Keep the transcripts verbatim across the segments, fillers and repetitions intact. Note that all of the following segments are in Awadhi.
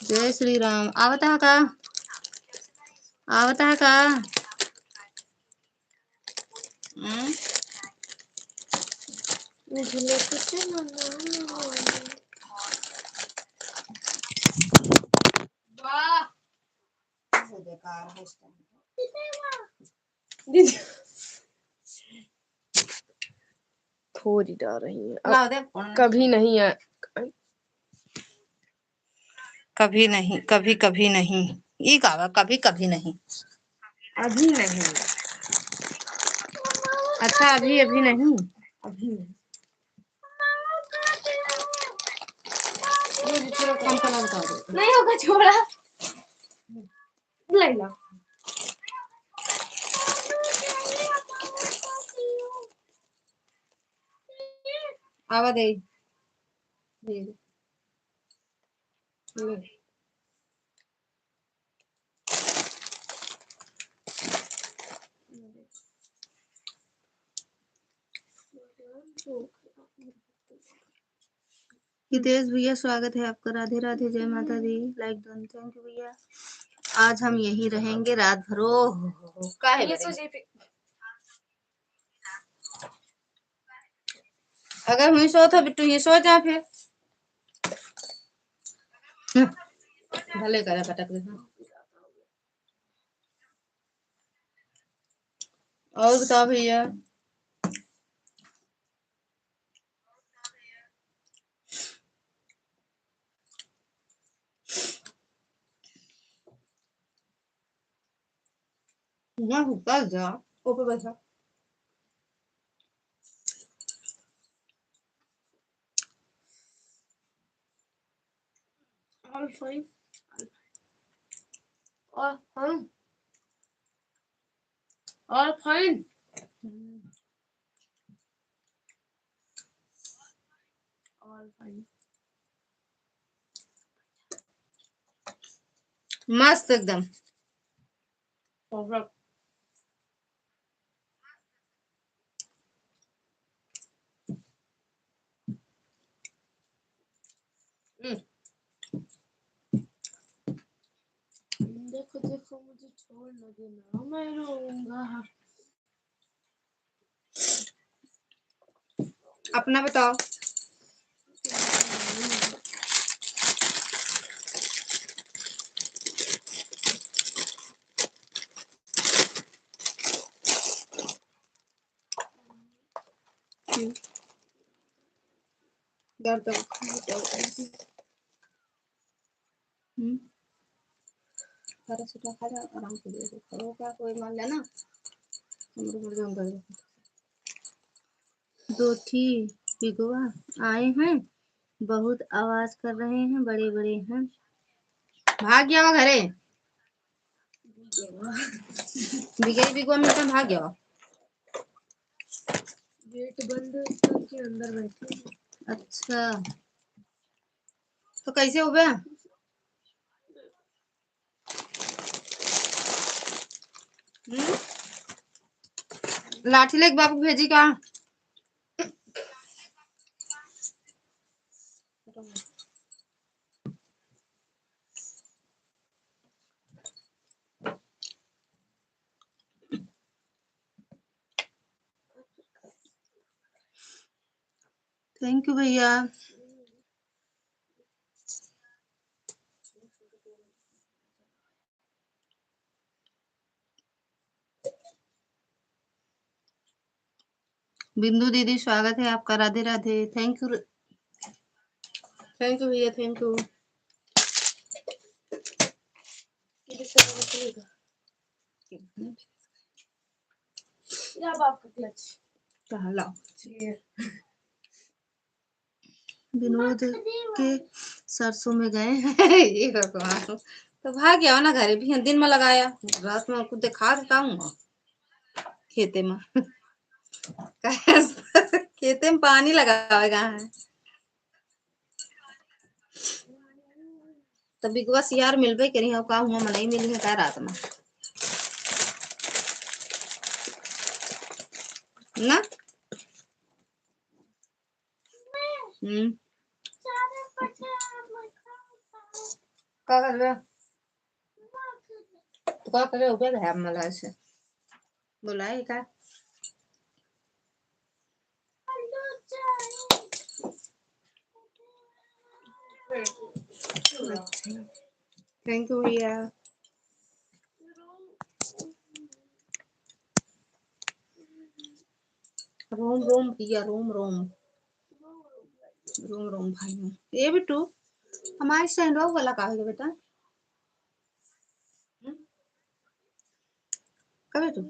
जय श्री राम। आवत है का? आवत है का? हम्म? वाह। थोड़ी डाल रही है। अब लाओ दे, कभी नहीं है। कभी नहीं, कभी, कभी नहीं। ई का बा, कभी, कभी नहीं। अभी नहीं। अच्छा, अभी, अभी नहीं। अभी नहीं। ये पूरा काम का नाम बता दो। नहीं होगा, छोड़ा। ले ला। आवा दे। दे दे। ले। हितेश भैया, स्वागत है आपका। राधे राधे, जय माता दी। Like done, thank you भैया। आज हम यहीं रहेंगे रात भर। ओ हो हो हो, काहे ये बरे? सो जे पे अगर हुई सोत हो बिट्टू, ये सो जा फिर। हम्म, भले करे पटक दे। और बताओ भैया। यहाँ ऊपर जा, ऊपर बैठा। All fine. All fine. All fine. All fine. मस्त एकदम। Perfect. हम्म। देखो, देखो, मुझे छोड़ ना देना, मैं रोऊंगा। अपना बताओ। हम्म। दर्द होता है। हम्म। पैरासिटा खा जा, आराम से दे दो। करो क्या, कोई मान लेना। हमरे मुर्गे में दर्द होता है। दो ठी बिगवा आए हैं, बहुत आवाज कर रहे हैं, बड़े बड़े हैं। भाग गया वो घरे। बिगई बिगवा मिलता, भाग गया वो। गेट बंद करके अंदर बैठे हैं। अच्छा, तो कैसे हो गया? हम्म? लाठी लेके बाबू भेजी का? Thank you भैया। बिंदु दीदी, स्वागत है आपका। राधे राधे। Thank you, thank you भैया, thank you। या बाप का clutch। कहाँ लाओ? ये। विनोद के सरसों में गए हैं। ये भगवान, तो भाग गया ना घरे भी, दिन में लगाया, रात में कुछ दिखा देता हूँ खेते में। खेते में पानी लगावेगा है। तो बिगवा सियार मिलबे करी है, का हुआ मनई मिली है का रात में? ना? हम्म। का करबे? तो का करे, उबे रहे मला से। बोलाए का? अच्छा, thank you भैया। रोम रोम भैया, रोम रोम। रोम रोम भाई। ए बिट्टू, हमारे सैंडो वाला का हो गया बेटा? हम्म? कब है तू?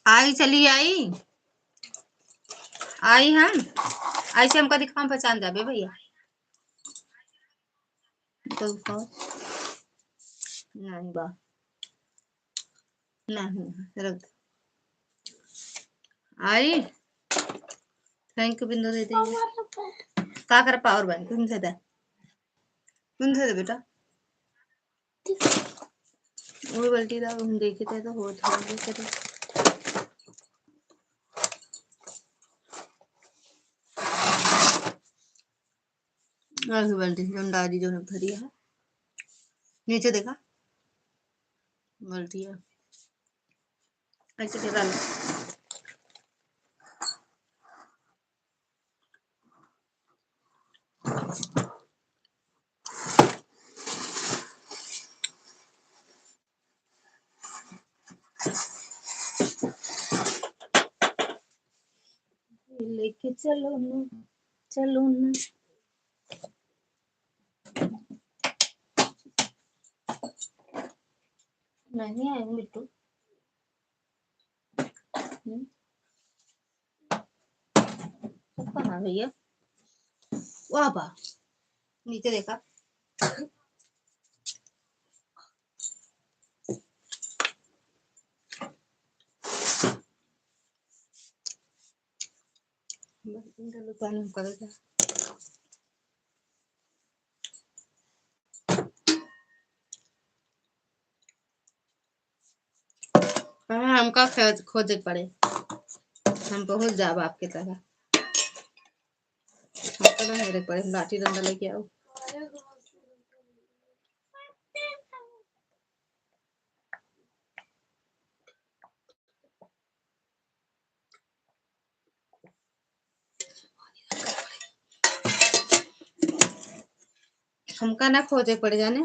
आई, चली आई, आई हम, ऐसे हमका दिखा, हम पहचान जाबे भैया। तो कौन? नहीं बा, नहीं, रख दे। आई, thank you बिंदु दीदी। का कर power bank? तुम दे दे, तुम दे दे बेटा। वो बाल्टी ला, हम देखे थे तो होत हो, देखे थे। और भी बाल्टी, जोन दादी जोन धरी है। नीचे देखा, बाल्टी है। ऐसे के डाल। लेके चलो ना, चलो ना। नहीं आए मिट्टू। हम्म। सब कहाँ भैया? वाह वाह, नीचे देखा। बस इनका दुकान में करेगा। हाँ, हमका खोज, खोजे के पड़े, हम पहुँच जाब आपके तरह। हमका ना हेरे के पड़े, हम लाठी डंडा लेके आओ। हमका ना खोजे पड़ जाने।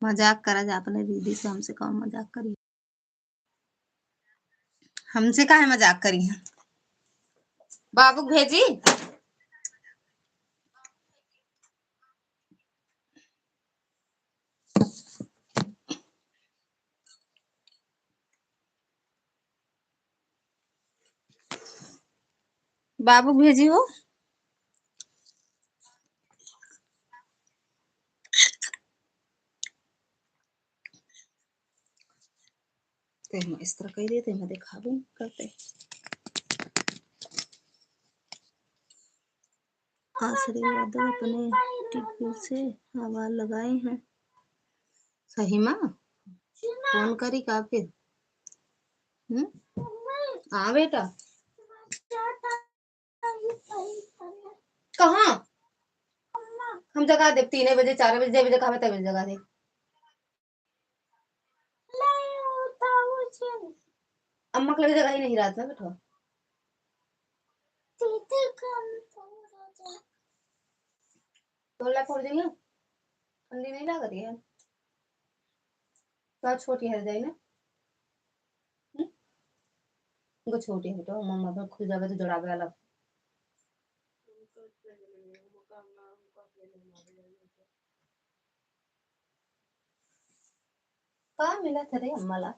मजाक करा जा अपने दीदी से, हमसे कौन मजाक करी? हमसे काहे मजाक करी है? बाबू भेजी। बाबू भेजी हो। ते हम इस तरह कह देते हैं, दिखाबो करते। आश्रय यादव अपने टिकटॉक से आवाज लगाए हैं। सही मा? फोन करी का फिर? हम्म? हाँ बेटा। कहाँ? हम जगा देब तीन बजे, चार बजे, जय बजे कहबे तय बजे जगा देब। अम्मा के लगे जगह ही नहीं रात में बैठो। तोला फोड़ देंगे, ठंडी नहीं लागत है। तो छोटी हर जाए ना। हम्म? इनको छोटी हटो, मम्मा पर खुल जावे तो जड़ावे अलग। का मिला था रे अम्मा ला?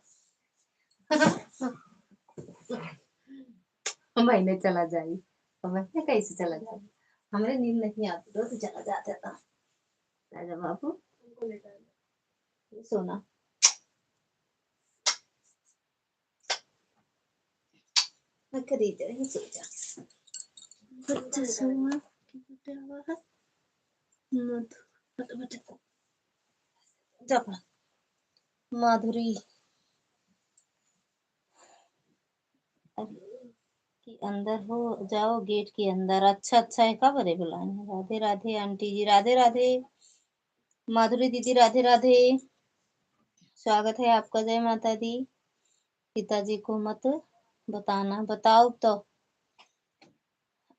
हम महीने चला जाई, हम महीने कैसे चला जाई? हमरे नींद नहीं आती, रोज चला जाता था। राजा बाबू, ये सोना। मैं करी तो ही सो जा। बच्चा सोना की बेटा हुआ है। मत, मत, मत। जा पढ़। माधुरी। कि अंदर हो, जाओ गेट के अंदर। अच्छा, अच्छा है, का बरे बुलाए हैं? राधे राधे आंटी जी, राधे राधे। माधुरी दीदी, राधे राधे। स्वागत है आपका, जय माता दी। पिताजी को मत बताना, बताओ तो।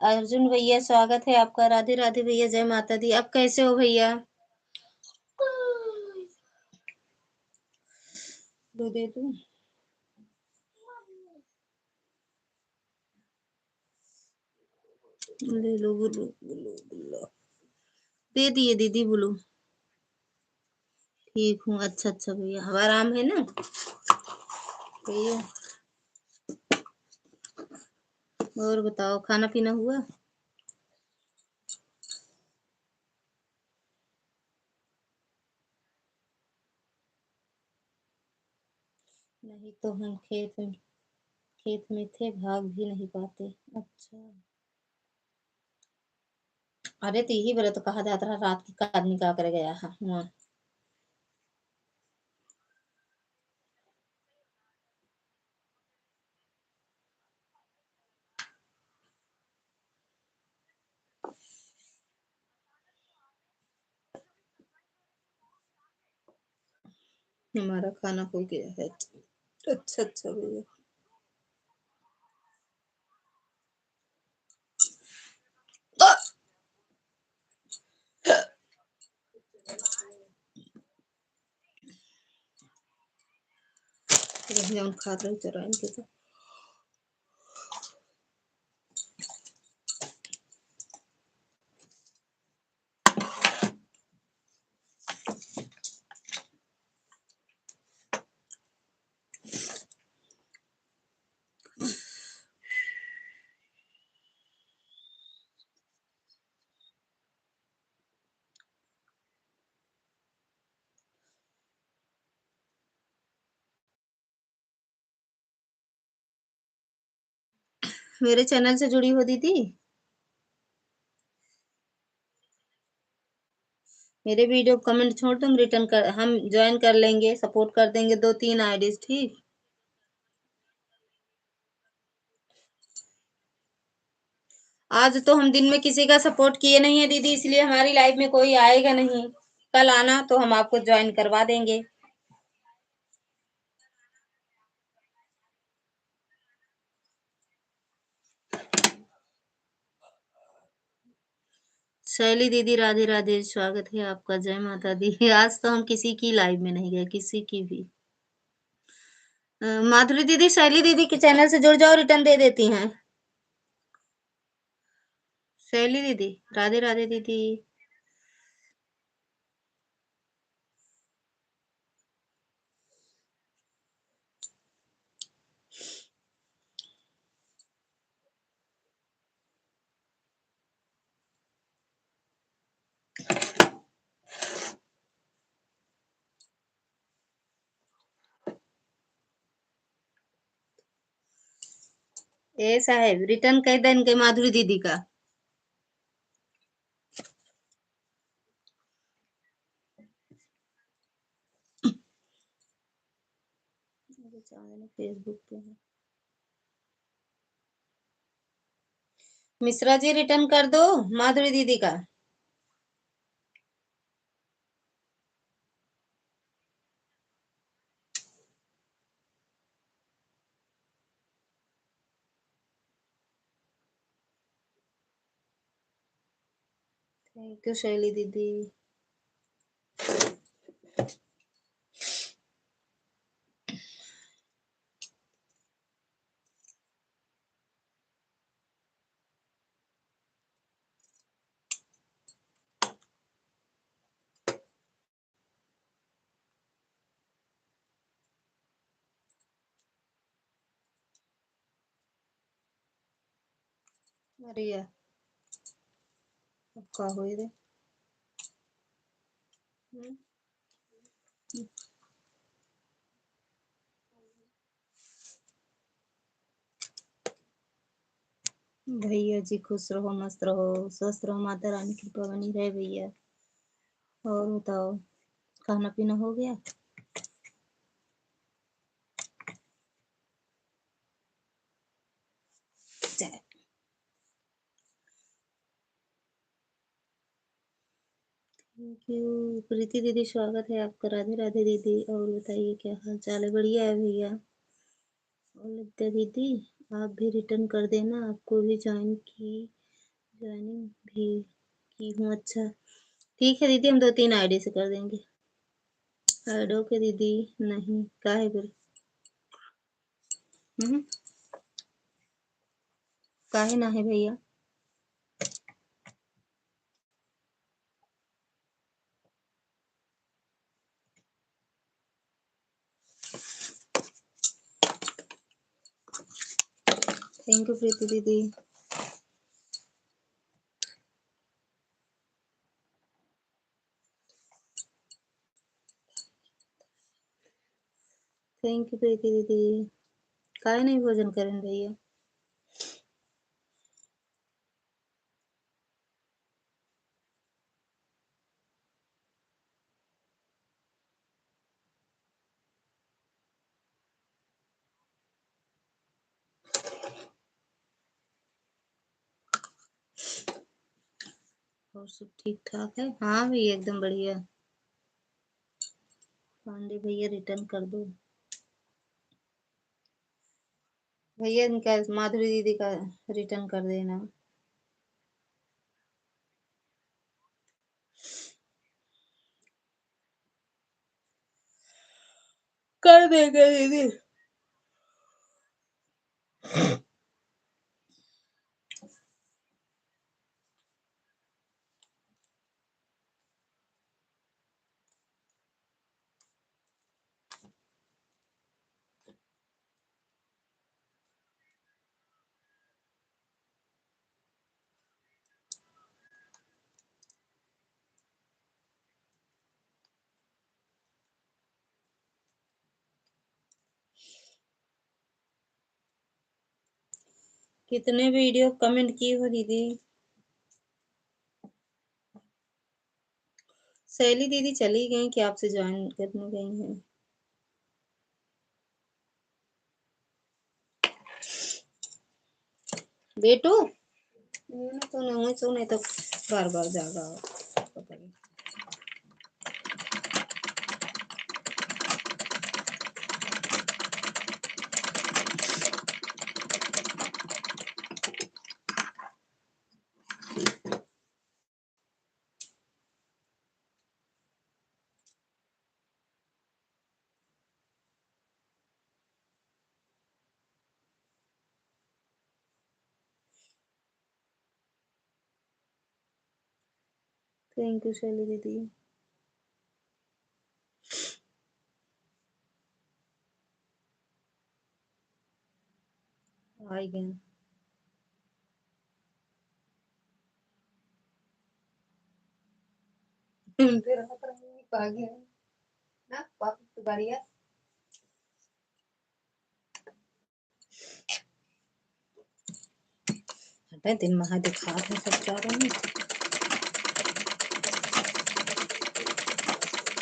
अर्जुन भैया, स्वागत है आपका। राधे राधे भैया, जय माता दी। आप कैसे हो भैया? दो दे दो। ले लो, बोलो, बोलो, बोलो। दे दिए दीदी, बोलो। ठीक हूँ, अच्छा, अच्छा भैया, अब आराम है ना भैया? और बताओ, खाना पीना हुआ? नहीं तो हम खेत में, खेत में थे, भाग भी नहीं पाते। अच्छा। अरे, तो यही बोले तो कहा जाता रहा, रात की का आदमी का करे गया है वहाँ। हमारा खाना हो गया है। अच्छा, अच्छा भैया। जौन खात रही चोराइन के तो। मेरे चैनल से जुड़ी हो दीदी? मेरे वीडियो कमेंट छोड़ दो, हम रिटर्न कर, हम ज्वाइन कर लेंगे, सपोर्ट कर देंगे दो तीन आईडीज, ठीक? आज तो हम दिन में किसी का सपोर्ट किए नहीं है दीदी, इसलिए हमारी लाइव में कोई आएगा नहीं। कल आना तो हम आपको ज्वाइन करवा देंगे। शैली दीदी राधे राधे, स्वागत है आपका, जय माता दी। आज तो हम किसी की लाइव में नहीं गए, किसी की भी। अ, माधुरी दीदी, शैली दीदी के चैनल से जुड़ जाओ, रिटर्न दे देती हैं। शैली दीदी, राधे राधे दीदी। ए साहेब, रिटर्न कइ देन के माधुरी दीदी का। Facebook पे है। मिश्रा जी, रिटर्न कर दो माधुरी दीदी का। Thank you शैली दीदी। अरे यार, अब का होई रे? हम्म? भैया जी खुश रहो, मस्त रहो, स्वस्थ रहो, माता रानी कृपा बनी रहे भैया। और बताओ, खाना पीना हो गया? चल। Thank you प्रीति दीदी, स्वागत है आपका। राधे राधे दीदी, और बताइए क्या हाल चाल है? बढ़िया है भैया। और ललिता दीदी, आप भी return कर देना, आपको भी join की, joining भी की हूँ। अच्छा ठीक है दीदी, हम दो तीन ID से कर देंगे। OK दीदी, नहीं काहे फिर? हम्म, काहे ना है भैया? Thank you प्रीति दीदी। Thank you प्रीति दीदी। काहे नहीं भोजन करें भैया? और सब ठीक ठाक है? हाँ भैया, एकदम बढ़िया। पांडे भैया, return कर दो भैया, इनका माधुरी दीदी का return कर देना। कर देंगे दीदी। कितने video comment की हो दीदी? शैली दीदी चली गई कि आपसे join करने गई हैं? बेटू, तूने वहीं सो, नहीं तो बार बार जागा। पता नहीं। Thank you शैली दीदी। आई गए। फिर रहत रही, आ गए। ना, वापस तो गाड़िया। हटे, दिन महा दिखात है सब चारों में।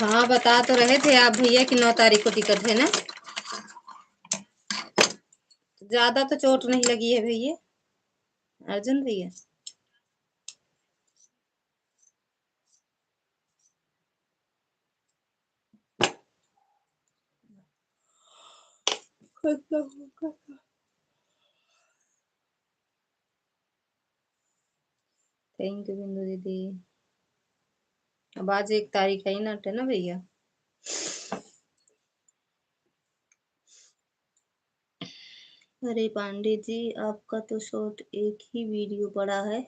हाँ, बता तो रहे थे आप भैया कि नौ तारीख को टिकट है ना। ज्यादा तो चोट नहीं लगी है भैया, अर्जुन भैया? Thank you बिंदु दीदी। अब आज एक तारीख है ना, ना भैया। अरे पांडे जी, आपका तो short एक ही video पड़ा है।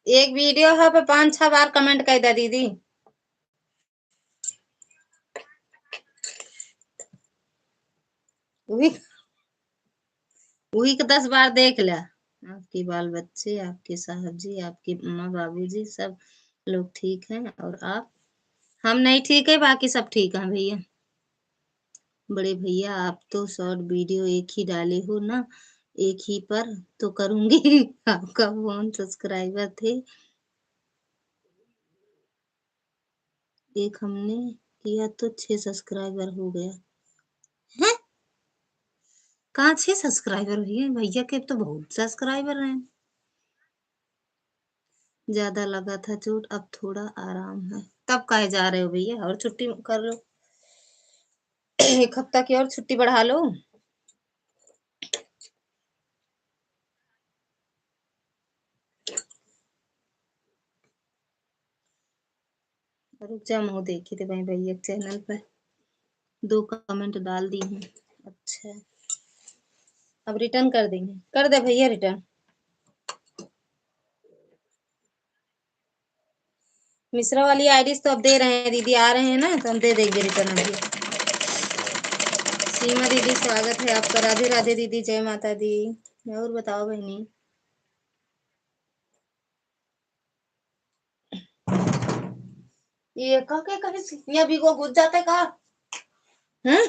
एक video है पे पाँच छह बार comment कर दे दीदी। वही, वही के दस बार देख ले। आपके बाल बच्चे, आपके साहब जी, आपके अम्मा बाबूजी सब लोग ठीक हैं और आप? हम नहीं ठीक है, बाकी सब ठीक हैं भैया। बड़े भैया, आप तो short video एक ही डाले हो ना, एक ही पर तो करूँगी। आपका कौन subscriber थे? एक हमने किया तो छह subscriber हो गया। हैं? कहाँ छह subscriber हुए हैं? भैया के तो बहुत subscriber हैं। ज्यादा लगा था चोट, अब थोड़ा आराम है। तब काहे जा रहे हो भैया, और छुट्टी कर लो। एक हफ्ता की और छुट्टी बढ़ा लो। रुक जा, मैं देखी थे भाई, भैया के channel पे दो comment डाल दी हैं। अच्छा, अब return कर देंगे, कर दे भैया return। मिश्रा वाली आईडीज तो अब दे रहे हैं दीदी, आ रहे हैं ना, तो हम दे देंगे return अभी। सीमा दीदी, स्वागत है आपका। राधे राधे दीदी, जय माता दी। और बताओ बहनी, ये का के कहे से? ये अभी को घुस जाते का? हैं?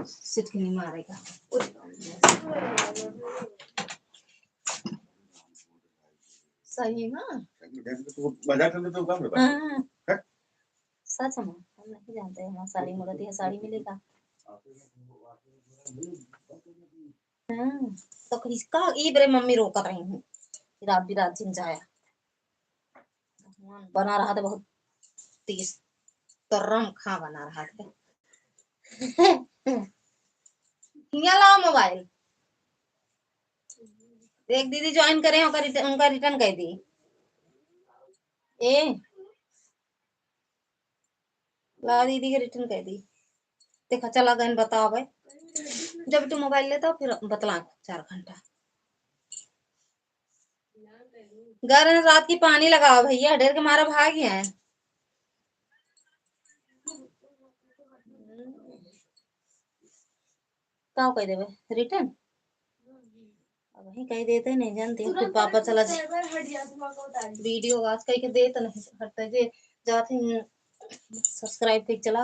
सिटकनी मारेगा। सही ना? मजाक करने तो काम है। हाँ। हैं? सच में, हम नहीं जानते, हमारा साड़ी मुड़त है, साड़ी मिलेगा। हाँ, तो इसका ई बरे मम्मी रोकत रही हूँ, रात बिरात जिन जाया। भगवान बना रहा था बहुत तीस तरम खा बना रहा था। हिया लाओ मोबाइल। एक दीदी ज्वाइन करे, उनका रिटर्न, उनका रिटर्न कर दी। ए, ला दीदी के रिटर्न कर दी। देखा, चला गए बतावे। जब तू मोबाइल लेता, फिर बतला चार घंटा। घर में रात की पानी लगाओ भैया, डर के मारा भाग गया है। का कह देबे? रिटर्न? अब वही कह देते, नहीं जानते हैं, फिर तुरंत पापा चला जाए। Subscriber हट जाते, तुमको बता दी। वीडियो आज कह के दे तो नहीं हटते, जे जाते हैं, subscribe कर चला।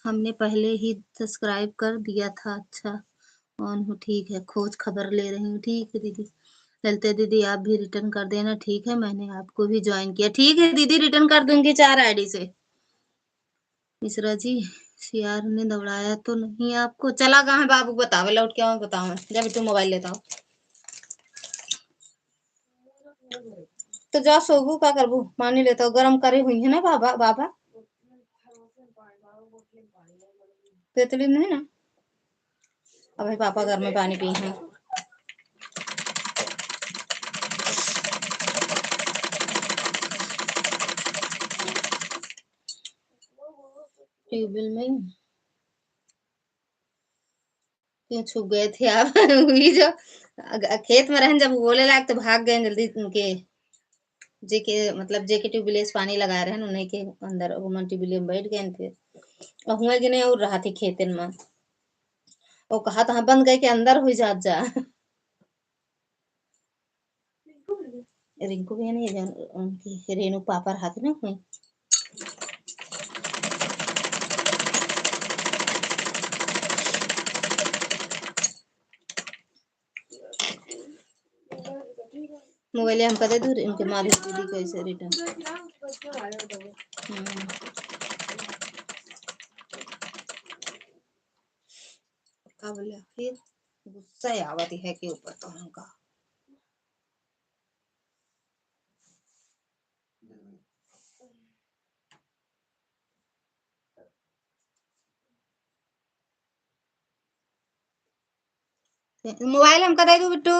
हमने पहले ही subscribe कर दिया था। अच्छा, on हूँ, ठीक है, खोज खबर ले रही हूँ। ठीक है दीदी। ललिता दीदी, आप भी रिटर्न कर देना। ठीक है, मैंने आपको भी ज्वाइन किया। ठीक है दीदी, रिटर्न कर दूंगी चार आईडी से। मिश्रा जी, सियार ने दौड़ाया तो नहीं आपको? चला कहाँ है बाबू, बतावे, लौट के आओ, बताओ, जब तू मोबाइल लेता हो। तो जा सोबू, का करबू? पानी लेता हो, गरम करे हुई है ना बाबा, बाबा? तेतली नहीं ना। अबे पापा घर में पानी पी हैं। ट्यूबवेल में क्यों छुप गए थे आप? वही जो अग-, खेत में रहन, जब बोले लाग तो भाग गए जल्दी उनके, जेके, मतलब, जेके ट्यूबवेल से पानी लगा रहे हैं, उन्हीं के अंदर वो मन ट्यूबवेल में बैठ गए फिर। और हुए कि नहीं, और रहा थी खेतन में। वो कहा तो हाँ, बंद करके अंदर हुई जात जा। रिंकू भी नहीं जान, उनकी रेनू पापा रहते ना हुई। मोबाइल हम कदे दूर इनके मारे दीदी कैसे रिटर्न। हम्म। का बोले फिर गुस्सा आवत है के ऊपर तो हमका। मोबाइल हमका दे दो बिट्टू।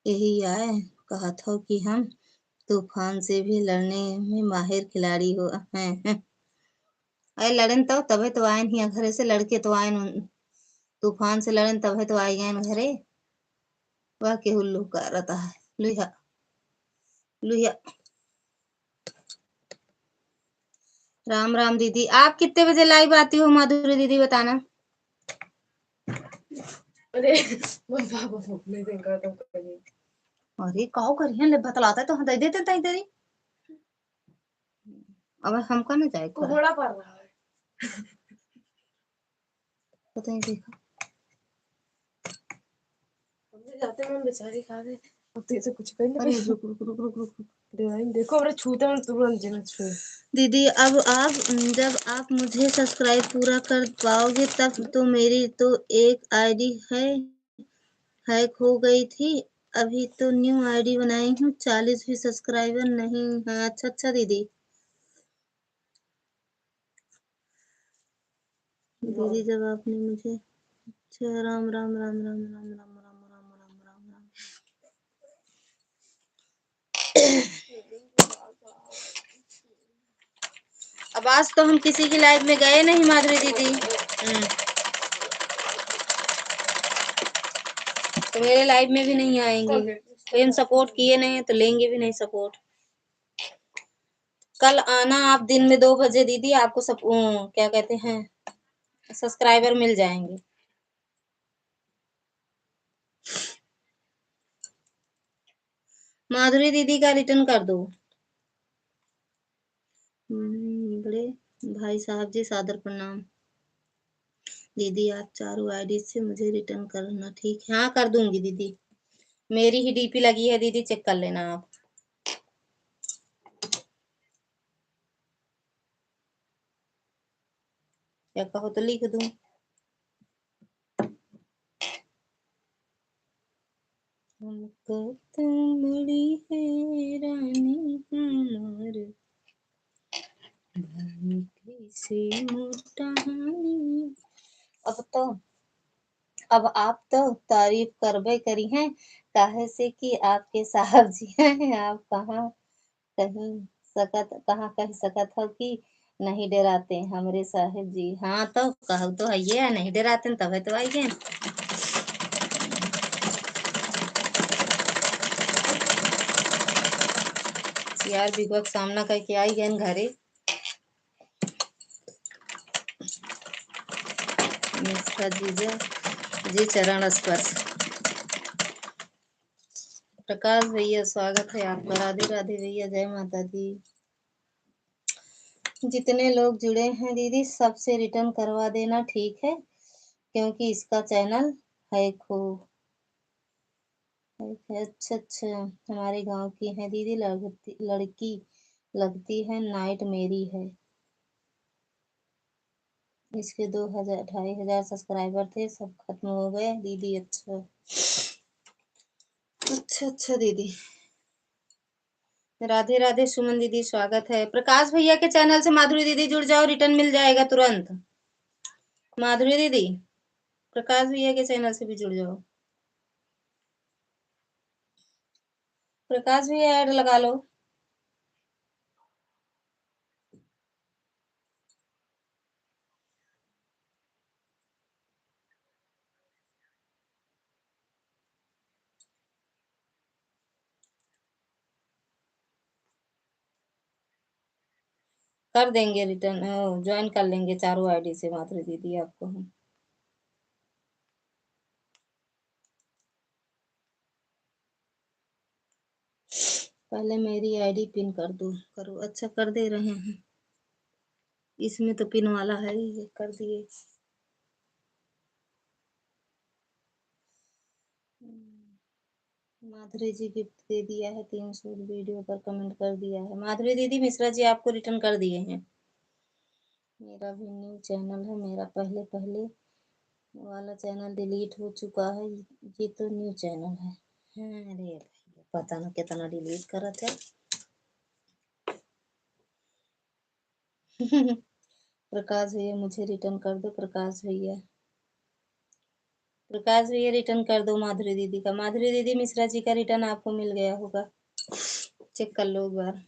यही आए, कहत हो कि हम तूफान से भी लड़ने में माहिर खिलाड़ी हो, हैं, हैं। अरे लड़न तो, तबे तो आयन हिया घरे से, लड़के तो आयन उन-, तूफान से लड़न तबे तो आई गयन घरे। वह के हुल्लू करत है। लुहिया, लुहिया। राम राम दीदी, आप कितने बजे लाइव आती हो माधुरी दीदी, बताना। अरे, मैं बाबा भोगने देगा तो कहीं। अरे, काहो करिहन, ले बतलाता तो हम दे देते तई तेरी। अब हमका ना जाए कोहड़ा पड़ रहा है। पता नहीं देखा। हमने जाते में बेचारी खा गए। अब तो ये तो कुछ कर नहीं अरे पाई। रुक, रुक, रुक, रुक, रुक, रुक। डिजाइन देखो, अरे छूते में तुरंत जना छू। दीदी, अब आप, जब आप मुझे सब्सक्राइब पूरा कर पाओगे, तब तो मेरी तो एक आईडी है, हैक हो गई थी। अभी तो न्यू आईडी बनाई हूँ, चालीस भी सब्सक्राइबर नहीं है। अच्छा, अच्छा दीदी। दीदी, जब आपने मुझे, अच्छा, राम, राम, राम। अब आज तो हम किसी की लाइव में गए नहीं, माधुरी दीदी। हम्म। तो मेरे लाइव में भी नहीं आएंगी। तो हम सपोर्ट किए नहीं, तो लेंगे भी नहीं सपोर्ट। कल आना आप दिन में दो बजे दीदी, आपको सब, उम, क्या कहते हैं, सब्सक्राइबर मिल जाएंगे। माधुरी दीदी का रिटर्न कर दो। हम्म, बड़े भाई साहब जी, सादर प्रणाम। दीदी, आप चारों आईडी से मुझे रिटर्न करना, ठीक है? हाँ, कर दूंगी दीदी, मेरी ही डीपी लगी है दीदी, चेक कर लेना आप। या कहो तो लिख दूं। हमको तुमरी हैरानी हमार भाई कैसे मोटानी। अब तो, अब आप तो तारीफ करबे करी हैं, काहे से कि आपके साहब जी हैं, आप कहाँ कहीं सकत, कहाँ कह सकत हो कि नहीं डराते हमरे साहेब जी। हाँ, तो कहू तो हइये है, नहीं डराते हैं, तबे तो आई गए। यार, बिगवा के सामना करके आई गए घरे। मिश्रा जीजा जी, चरण स्पर्श। प्रकाश भैया, स्वागत है आपका। राधे राधे भैया, जय माता दी। जितने लोग जुड़े हैं दीदी, सबसे रिटर्न करवा देना, ठीक है, क्योंकि इसका चैनल हैक हो। अच्छा, अच्छा, हमारे गांव की है दीदी, लड़की, लड़की लगती है, नाइट मेरी है। इसके दो हजार, ढाई हजार सब्सक्राइबर थे, सब खत्म हो गए दीदी। अच्छा, अच्छा, अच्छा दीदी। राधे राधे सुमन दीदी, स्वागत है। प्रकाश भैया के चैनल से माधुरी दीदी जुड़ जाओ, रिटर्न मिल जाएगा तुरंत। माधुरी दीदी, प्रकाश भैया के चैनल से भी जुड़ जाओ। प्रकाश भैया, ऐड लगा लो। कर देंगे रिटर्न, ओ, ज्वाइन कर लेंगे चारों आईडी से माधुरी दीदी आपको हम। पहले मेरी आईडी पिन कर दो, करो। अच्छा, कर दे रहे हैं, इसमें तो पिन वाला है ही, ये कर दिए। माधुरी जी गिफ्ट दे दिया है, तीन सौ वीडियो पर कमेंट कर दिया है। माधुरी दीदी मिश्रा जी आपको रिटर्न कर दिए हैं। मेरा भी न्यू चैनल है, मेरा पहले, पहले वाला चैनल डिलीट हो चुका है, ये तो न्यू चैनल है। हाँ, अरे भैया, पता ना कितना डिलीट करत है। प्रकाश भैया, मुझे रिटर्न कर दो, प्रकाश भैया। प्रकाश भैया, रिटर्न कर दो माधुरी दीदी का। माधुरी दीदी मिश्रा जी का रिटर्न आपको मिल गया होगा, चेक कर लो एक बार।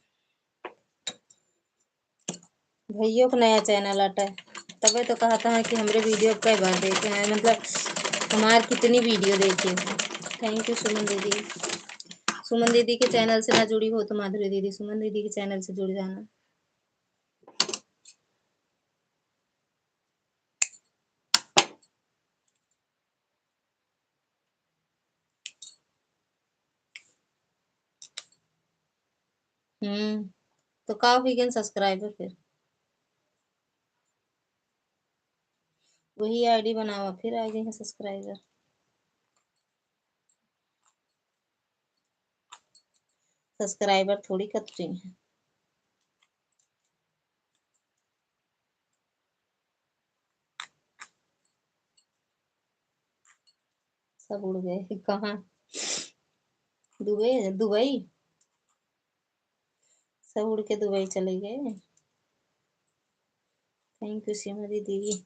भैया को नया चैनल आटा है, तबे तो कहता है कि हमरे वीडियो कई बार देखे हैं, मतलब हमार कितनी वीडियो देखे हैं। थैंक यू सुमन दीदी। सुमन दीदी के चैनल से ना जुड़ी हो तो माधुरी दीदी, सुमन दीदी के चैनल से जुड़ जाना। हम्म, तो का हुई गन सब्सक्राइबर फिर? वही आईडी बनावा, फिर आ गए हैं सब्सक्राइबर। सब्सक्राइबर थोड़ी कट रही हैं। सब उड़ गए। कहाँ? दुबई, दुबई। सब उड़ के दुबई चले गए। थैंक यू सीमा दीदी।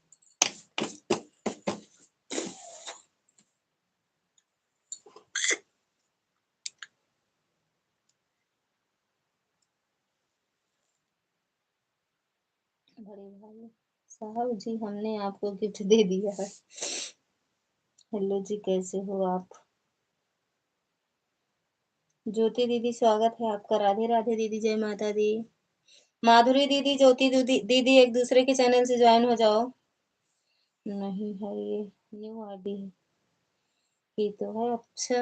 बड़े भाई साहब जी, हमने आपको गिफ्ट दे दिया है। हेलो जी, कैसे हो आप? ज्योति दीदी, स्वागत है आपका। राधे राधे दीदी, जय माता दी। माधुरी दीदी, ज्योति दीदी, दीदी एक दूसरे के चैनल से ज्वाइन हो जाओ। नहीं है, ये न्यू आईडी है। ये तो है, अच्छा।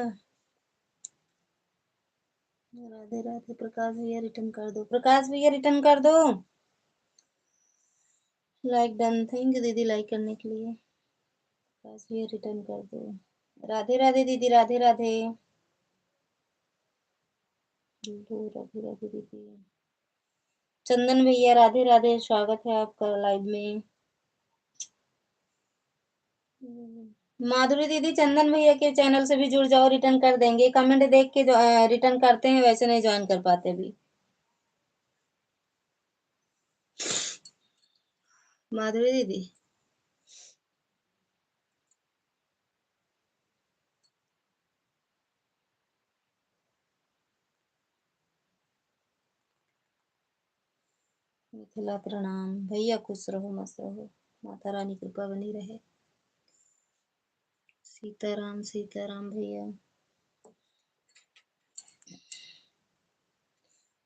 राधे राधे। प्रकाश भैया, रिटर्न कर दो। प्रकाश भैया, रिटर्न कर दो। लाइक डन। थैंक यू दीदी, लाइक करने के लिए। प्रकाश भैया, रिटर्न कर दो। राधे राधे दीदी, राधे राधे। लो, राधे राधे दीदी। चंदन भैया, राधे राधे, स्वागत है आपका लाइव में। माधुरी दीदी, चंदन भैया के चैनल से भी जुड़ जाओ, रिटर्न कर देंगे। कमेंट देख के जो, अ, रिटर्न करते हैं, वैसे नहीं ज्वाइन कर पाते अभी। माधुरी दीदी, मिथिला प्रणाम भैया, खुश रहो, मस्त रहो, माता रानी कृपा बनी रहे। सीताराम, सीताराम भैया।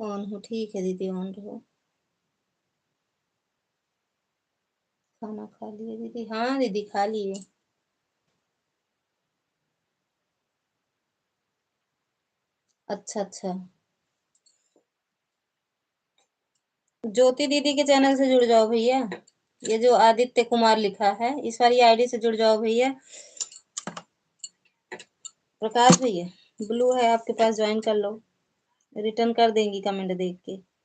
ऑन हो, ठीक है दीदी, ऑन रहो। खाना खा लिए दीदी? हाँ दीदी, खा लिए। अच्छा, अच्छा। ज्योति दीदी के चैनल से जुड़ जाओ भैया। ये जो आदित्य कुमार लिखा है, इस वाली आईडी से जुड़ जाओ भैया। प्रकाश भैया, ब्लू है आपके पास, ज्वाइन कर लो। रिटर्न कर देंगी कमेंट देख के।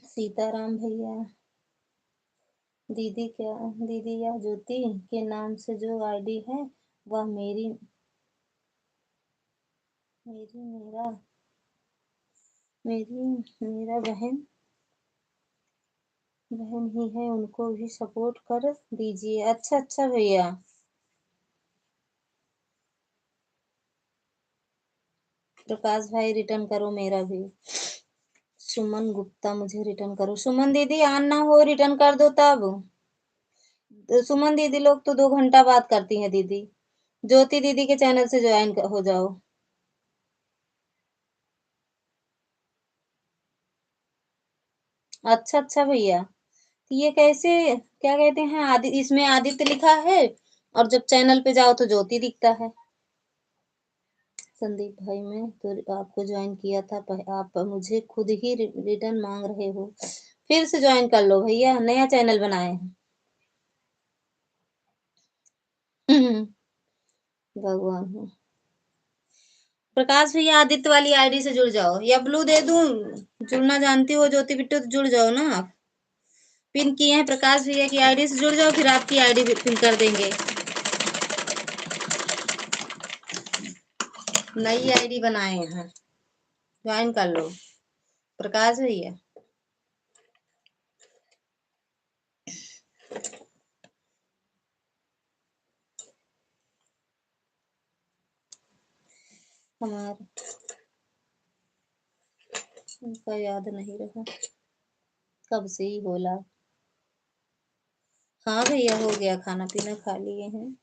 सीताराम भैया, दीदी क्या, दीदी या ज्योति के नाम से जो आईडी है, वह मेरी, मेरी, मेरा, मेरी, मेरा बहन, बहन ही है, उनको भी सपोर्ट कर दीजिए। अच्छा, अच्छा भैया। प्रकाश भाई, रिटर्न करो मेरा भी। सुमन गुप्ता, मुझे रिटर्न करो। सुमन दीदी, ऑन ना हो, रिटर्न कर दो तब। सुमन दीदी लोग तो दो घंटा बात करती हैं दीदी। ज्योति दीदी के चैनल से ज्वाइन हो जाओ। अच्छा, अच्छा भैया, तो ये कैसे, क्या कहते हैं, आदि-, इसमें आदित्य लिखा है और जब चैनल पे जाओ तो ज्योति दिखता है। संदीप भाई, मैं तो आपको ज्वाइन किया था, पह-, आप मुझे खुद ही रि-, रिटर्न मांग रहे हो। फिर से ज्वाइन कर लो भैया, नया चैनल बनाए हैं। भगवान हो। प्रकाश भैया, आदित्य वाली आईडी से जुड़ जाओ, या ब्लू दे दूं? जुड़ना जानती हो ज्योति बिट्टू, तो जुड़ जाओ ना आप। पिन किए हैं प्रकाश भैया की आईडी से, जुड़ जाओ, फिर आपकी आईडी भी पिन कर देंगे। नई आईडी बनाए हैं, ज्वाइन कर लो प्रकाश भैया। हमार उनका याद नहीं रहा, कब से ही बोला। हाँ भैया, हो गया, खाना पीना खा लिए हैं।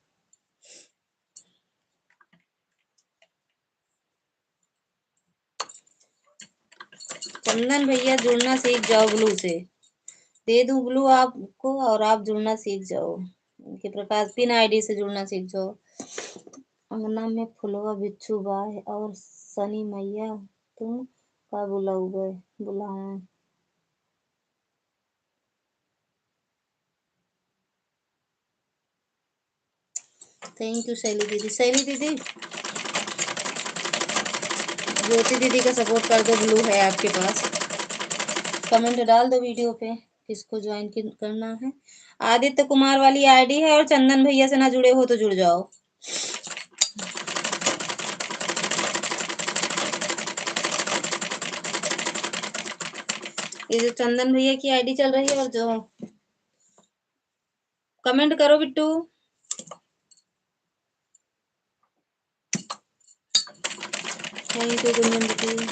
चंदन भैया, जुड़ना सीख जाओ ब्लू से। दे दूं ब्लू आपको और आप जुड़ना सीख जाओ। इनके प्रकाश पिन आईडी से जुड़ना सीख जाओ। अंगना में फुलवा बिच्छू बा और सनी मैया तुम का बुलावे, बुलावे। Thank you शैली दीदी। शैली दीदी, ज्योति दीदी का सपोर्ट कर दो, ब्लू है आपके पास। कमेंट डाल दो वीडियो पे, किसको ज्वाइन करना है। आदित्य कुमार वाली आईडी है और चंदन भैया से ना जुड़े हो तो जुड़ जाओ। ये जो चंदन भैया की आईडी चल रही है और जो कमेंट करो बिट्टू। Thank you गुंजन दीदी।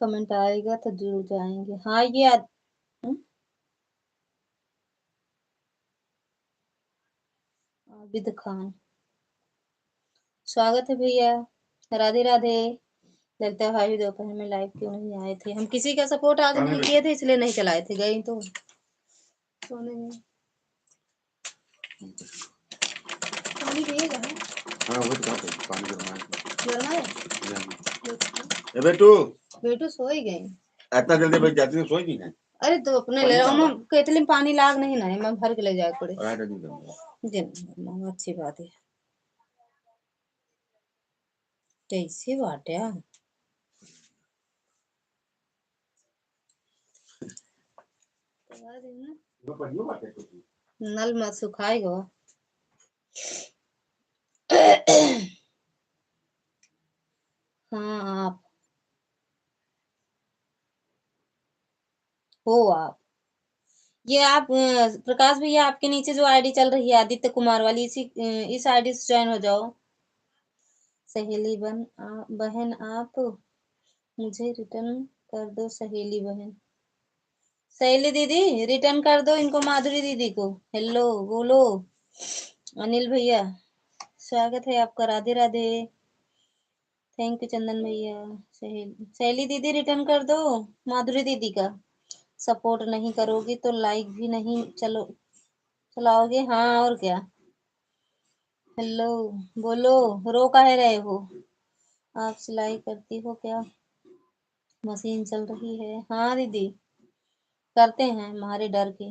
कमेंट आएगा तो जुड़ जाएंगे। हाँ, ये आ, हम्म? आबिद खान, स्वागत है भैया। राधे राधे। लगता है भाई दोपहर में लाइव क्यों नहीं आए थे, हम किसी का सपोर्ट आज नहीं किए थे, इसलिए नहीं चलाए थे, गई तो सोने में। पानी पिएगा, हाँ? हाँ, वही तो बात है, पानी गरमाए थे। गरमाए? नहीं। ए बेटू। बेटू सोई गए। इतना जल्दी भाई जाती तो सोई नहीं है। अरे तो अपने ले रहा हूँ, मैं केतली में पानी लाग नहीं ना है, मैं भर के ले जाए पड़े। राइट, नहीं करूँगा। जी, नहीं, अच्छी बात है। कैसे बाटे? नल मत सुखाई गो। हाँ, आप। हो आप। ये आप, अ, प्रकाश भैया, आपके नीचे जो आईडी चल रही है आदित्य कुमार वाली, इसी, अ, इस आईडी से ज्वाइन हो जाओ। सहेली बन, आ, बहन आप मुझे रिटर्न कर दो सहेली बहन। सहेली दीदी, रिटर्न कर दो इनको, माधुरी दीदी को। हेलो, बोलो। अनिल भैया, स्वागत है आपका। राधे राधे। Thank you चंदन भैया। सहेली, सहेली दीदी, रिटर्न कर दो माधुरी दीदी का। सपोर्ट नहीं करोगी तो लाइव भी नहीं चलो, चलाओगे। हाँ, और क्या। हेलो, बोलो, रो काहे रहे हो? आप सिलाई करती हो क्या? मशीन चल रही है। हाँ दीदी, करते हैं, मारे डर के।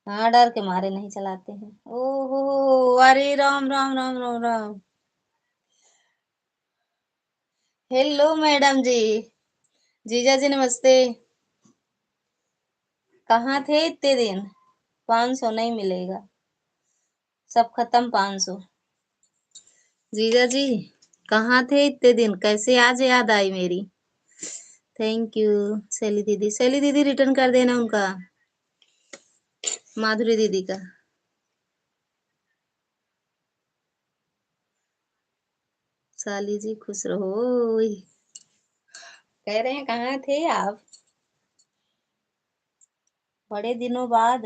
हाँ, डर के मारे नहीं चलाते हैं। ओहो, अरे राम, राम, राम, राम, राम। हेलो मैडम जी, जीजा जी नमस्ते। कहाँ थे इतने दिन? पाँच सौ नहीं मिलेगा, सब खत्म पाँच सौ। जीजा जी, कहाँ थे इतने दिन, कैसे आज याद आई मेरी? Thank you सैली दीदी। सैली दीदी, रिटर्न कर देना उनका, माधुरी दीदी का। साली जी खुश रहो। ओए, कह रहे हैं कहाँ थे आप बड़े दिनों बाद।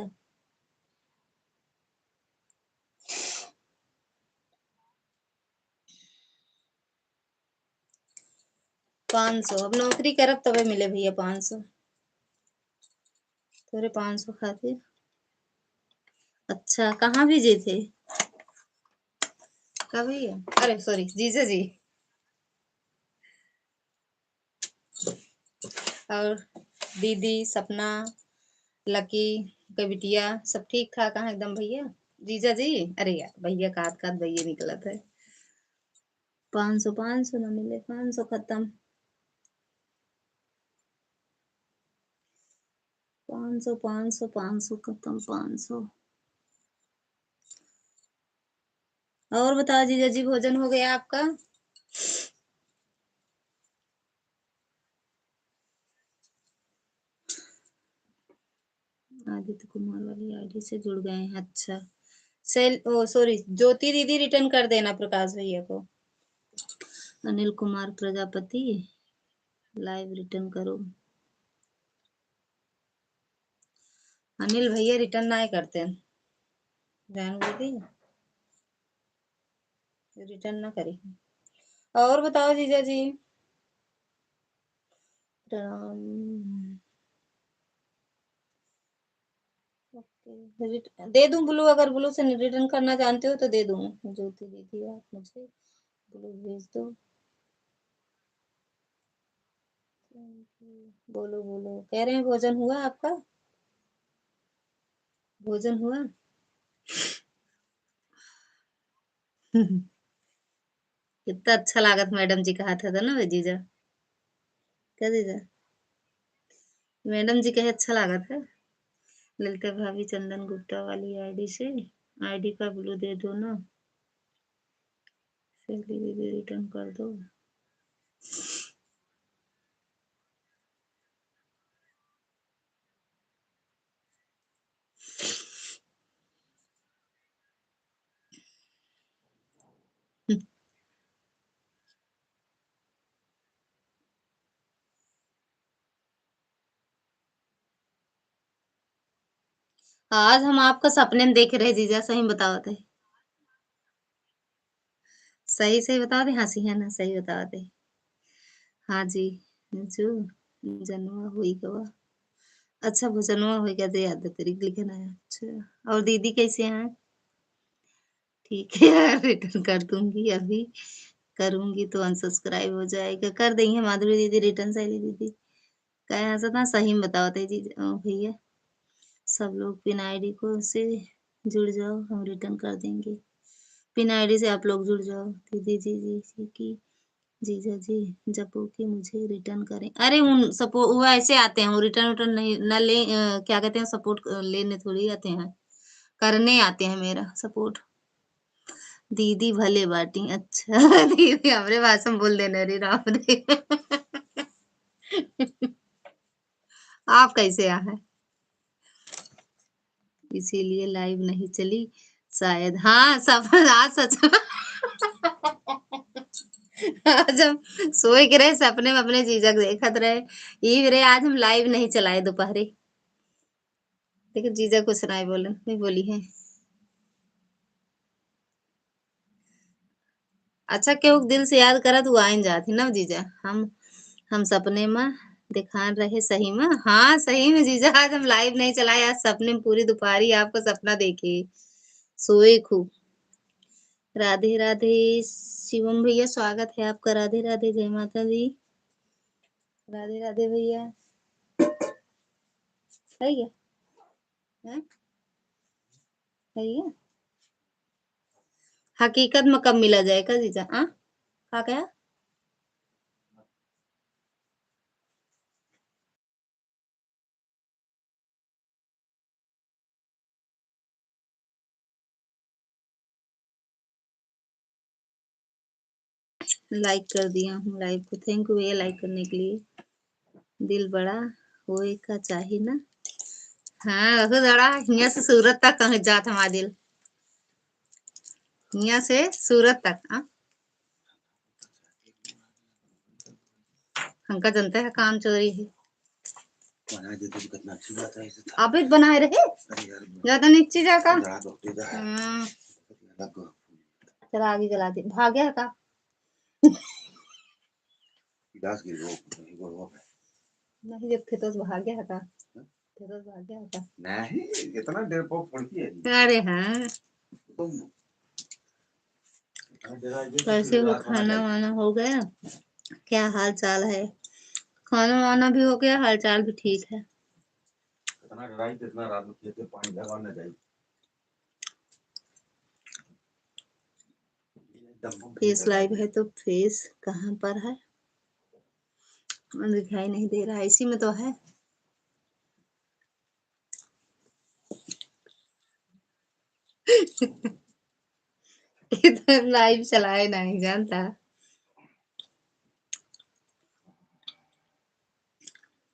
पाँच सौ, अब नौकरी करब तबे मिले भैया पाँच सौ। तोरे पाँच सौ खातिर। अच्छा, कहाँ भेजे थे? कभी? अरे sorry, जीजा जी। और दीदी, सपना, लकी, उनका बिटिया, सब ठीक ठाक हैं एकदम भैया? जीजा जी, अरे यार, भैया का हाथ, का हाथ भैया निकलत है। पाँच सौ, पाँच सौ ना मिले, पाँच सौ खत्म। पाँच सौ, पाँच सौ, पाँच सौ खत्म, पाँच सौ। और बताओ जीजा जी, भोजन हो गया आपका? आदित्य कुमार वाली आईडी से जुड़ गए हैं, अच्छा। सेल, ओ sorry, ज्योति दीदी return कर देना प्रकाश भैया को। अनिल कुमार प्रजापति, live return करो। अनिल भैया return ना करते हैं, जान दीदी return ना करी। और बताओ जीजा जी। प्रणाम। ओके, रिट-, दे दूं ब्लू, अगर ब्लू से रिटर्न करना जानते हो तो दे दूं। ज्योति दीदी, आप मुझे ब्लू भेज दो। बोलो, बोलो, कह रहे हैं, भोजन हुआ आपका? भोजन हुआ? कितना अच्छा लागत, मैडम जी कहा था, था ना जीजा? क्या जीजा? मैडम जी कहे अच्छा लागत है। ललिता भाभी चंदन गुप्ता वाली आईडी से, आईडी का ब्लू दे दो ना। चलिए दीदी, रिटर्न कर दो। आज हम आपका सपने में देखे रहे जीजा, सही में बतावत है। सही, सही बतावत है, हँसी है ना, सही बतावत है। हाँ जी, जो जनवा होई गवा। अच्छा, भोजनवा होई गवा, दे याद करी, लिखे ना है। अच्छा, और दीदी कैसे हैं? ठीक है यार, रिटर्न कर दूंगी, अभी करूंगी तो अनसब्सक्राइब हो जाएगा। कर देंगे माधुरी दीदी रिटर्न, सहेली दीदी। कहे हंसत ना, सही में बतावत है जी, अ, भैया, सब लोग पिन आईडी को से जुड़ जाओ, हम रिटर्न कर देंगे। पिन आईडी से आप लोग जुड़ जाओ। दीदी जी, जी, जी की जीजा जी, जपो कि मुझे रिटर्न करें। अरे उन सपो-, वो ऐसे आते हैं, वो रिटर्न, रिटर्न नहीं, ना ले, अ, क्या कहते हैं, सपोर्ट, अ, लेने थोड़ी आते हैं, करने आते हैं मेरा सपोर्ट। दीदी भले बाटी, अच्छा। दीदी हमरे भाषा में बोल देने, अरे राम रे। आप कैसे आ हैं? इसीलिए लाइव नहीं चली शायद। हाँ, सब, आज सच। आज हम सोए के रहे, सपने में अपने जीजा के देखत रहे। ई रे, आज हम लाइव नहीं चलाए दोपहरे। लेकिन जीजा कुछ नहीं बोले, नहीं बोली है। अच्छा, केहू के दिल से याद करत, उ आइन जात ही ना जीजा। हम, हम सपने में देखान रहे सही में। हाँ, सही में जीजा, आज हम लाइव नहीं चलाए, आज सपने में पूरी दोपहरी आपको सपना देखे, सोए खूब। राधे राधे शिवम भैया, स्वागत है आपका। राधे राधे, जय माता दी। राधे राधे भैया। सही है? हैं? सही है? हकीकत में कब मिला जाए का जीजा? आ? का कहा? लाइक कर दिया हूँ लाइव को। Thank you भैया लाइक करने के लिए। दिल बड़ा होए का चाही ना। हाँ, बहुत बड़ा। हियाँ से सूरत तक पहुँच जात हमारा दिल। हियाँ से सूरत तक, हाँ। हमका जनते है काम चोरी है। बना देते तो कितना अच्छी बात है, ऐसे था। आप ही बनाए रहे? अरे यार, ज्यादा नीचे जाकर। रात होती है। हाँ। लग गया। चला आगे जला दे। भाग गया का? गिलास गिर गया, वो, वो, वो। नहीं, जब खेतों से भाग गया था। हाँ? नहीं, इतना देर पर पड़ती है। अरे हाँ। तुम कैसे हो, खाना वाना हो गया? क्या हाल चाल है? खाना वाना भी हो गया, हाल चाल भी ठीक है। इतना डराई, इतना रात में खेत में पानी लगा ना जाए। फेस लाइव है तो फेस कहाँ पर है? दिखाई नहीं दे रहा है, इसी में तो है। इधर लाइव चलाए नहीं जानता।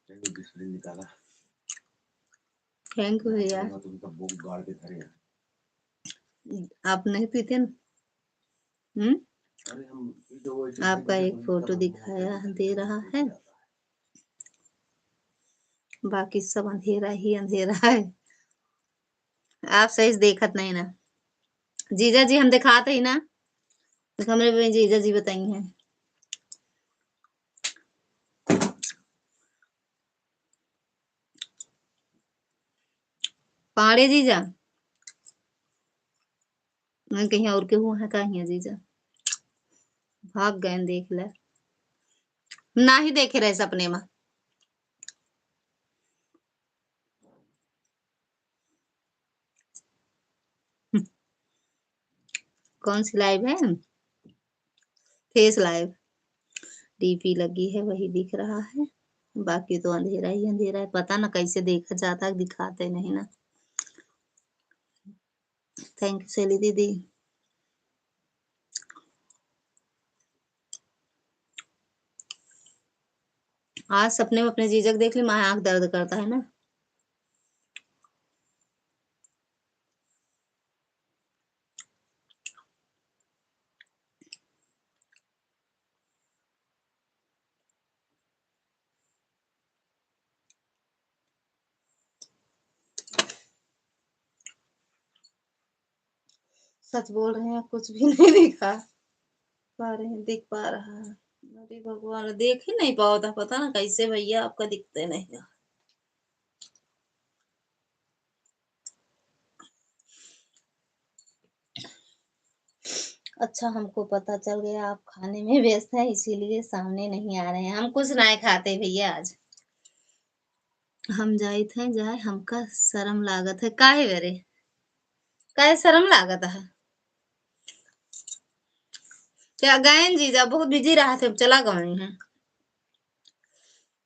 चलो, दूसरे निकाला। Thank you भैया। तुम तो बुक गाड़ के धरे हैं। आप नहीं पीते ना? हम्म? अरे हम पी तो वो ऐसे आपका एक फोटो दिखाया दे रहा है, बाकी सब अंधेरा ही अंधेरा है। आप सही से देखत नहीं ना। जीजा जी हम दिखाते ही ना, तो हमरे में जीजा जी बताई हैं। पाड़े जीजा, मैं कहीं और के हुआ है का हिया जीजा? भाग गए देख ले, ना ही देखे रहे सपने में। कौन सी लाइव है? फेस लाइव। डीपी लगी है, वही दिख रहा है, बाकी तो अंधेरा ही अंधेरा है। पता ना कैसे देखा जाता है, दिखाते नहीं ना। Thank you सैली दीदी। आज सपने में अपने जीजा के देख ली, माँ आँख दर्द करता है ना। सच बोल रहे हैं, कुछ भी नहीं दिखा पा रहे हैं, दिख पा रहा है। अरे भगवान, देख ही नहीं पावत है, पता ना कैसे भैया आपका दिखते नहीं है। अच्छा, हमको पता चल गया आप खाने में व्यस्त हैं, इसीलिए सामने नहीं आ रहे हैं। हम कुछ नहीं खाते भैया आज। हम जाइत हैं जाए, हमका शर्म लागत है। काहे बरे? काहे शर्म लागत है? क्या गए जीजा, बहुत बिजी रहा थे, चला गए हैं।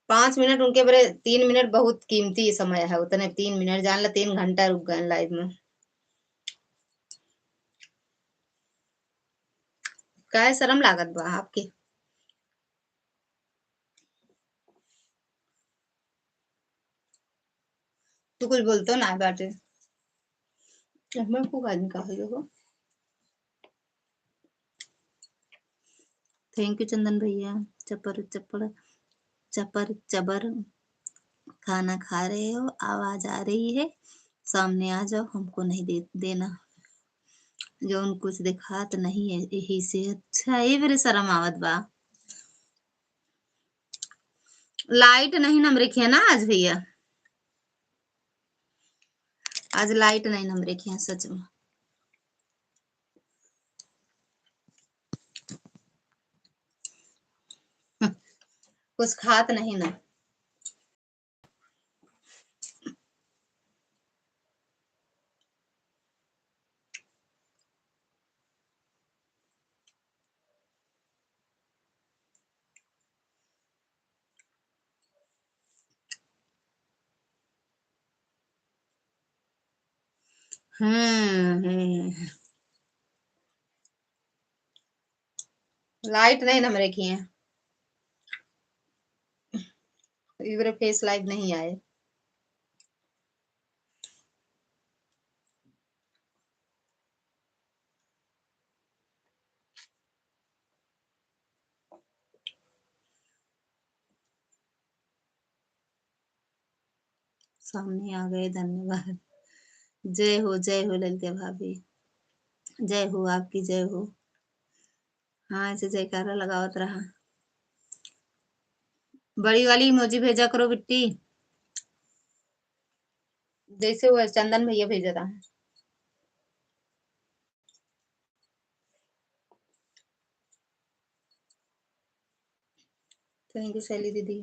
पाँच मिनट उनके बरे, तीन मिनट बहुत कीमती समय है, उतने तीन मिनट जान ला, तीन घंटा रुक गए लाइव में। काहे शर्म लागत बा आपके? तू कुछ बोलतो ना बाटे। मैं को आदमी का हो? Thank you चंदन भैया। चपर चपर, चपर चबर खाना खा रहे हो, आवाज आ रही है, सामने आ जाओ, हमको नहीं दे, देना। जौन कुछ दिखात नहीं है, यही से। अच्छा, ये मेरे शर्म आवत बा। लाइट नहीं नम रखी है ना आज भैया, आज लाइट नहीं नम रखी है सच में। कुछ खात नहीं ना। हम्म, हम्म। लाइट नहीं नम रखी है, इबरे फेस लाइव नहीं आए। सामने आ गए, धन्यवाद। जय हो, जय हो ललिता भाभी, जय हो, आपकी जय हो। हाँ, ऐसे जयकारा लगावत रहा। बड़ी वाली इमोजी भेजा करो बिट्टी। जैसे वो चंदन भैया भेजा था। Thank you शैली दीदी।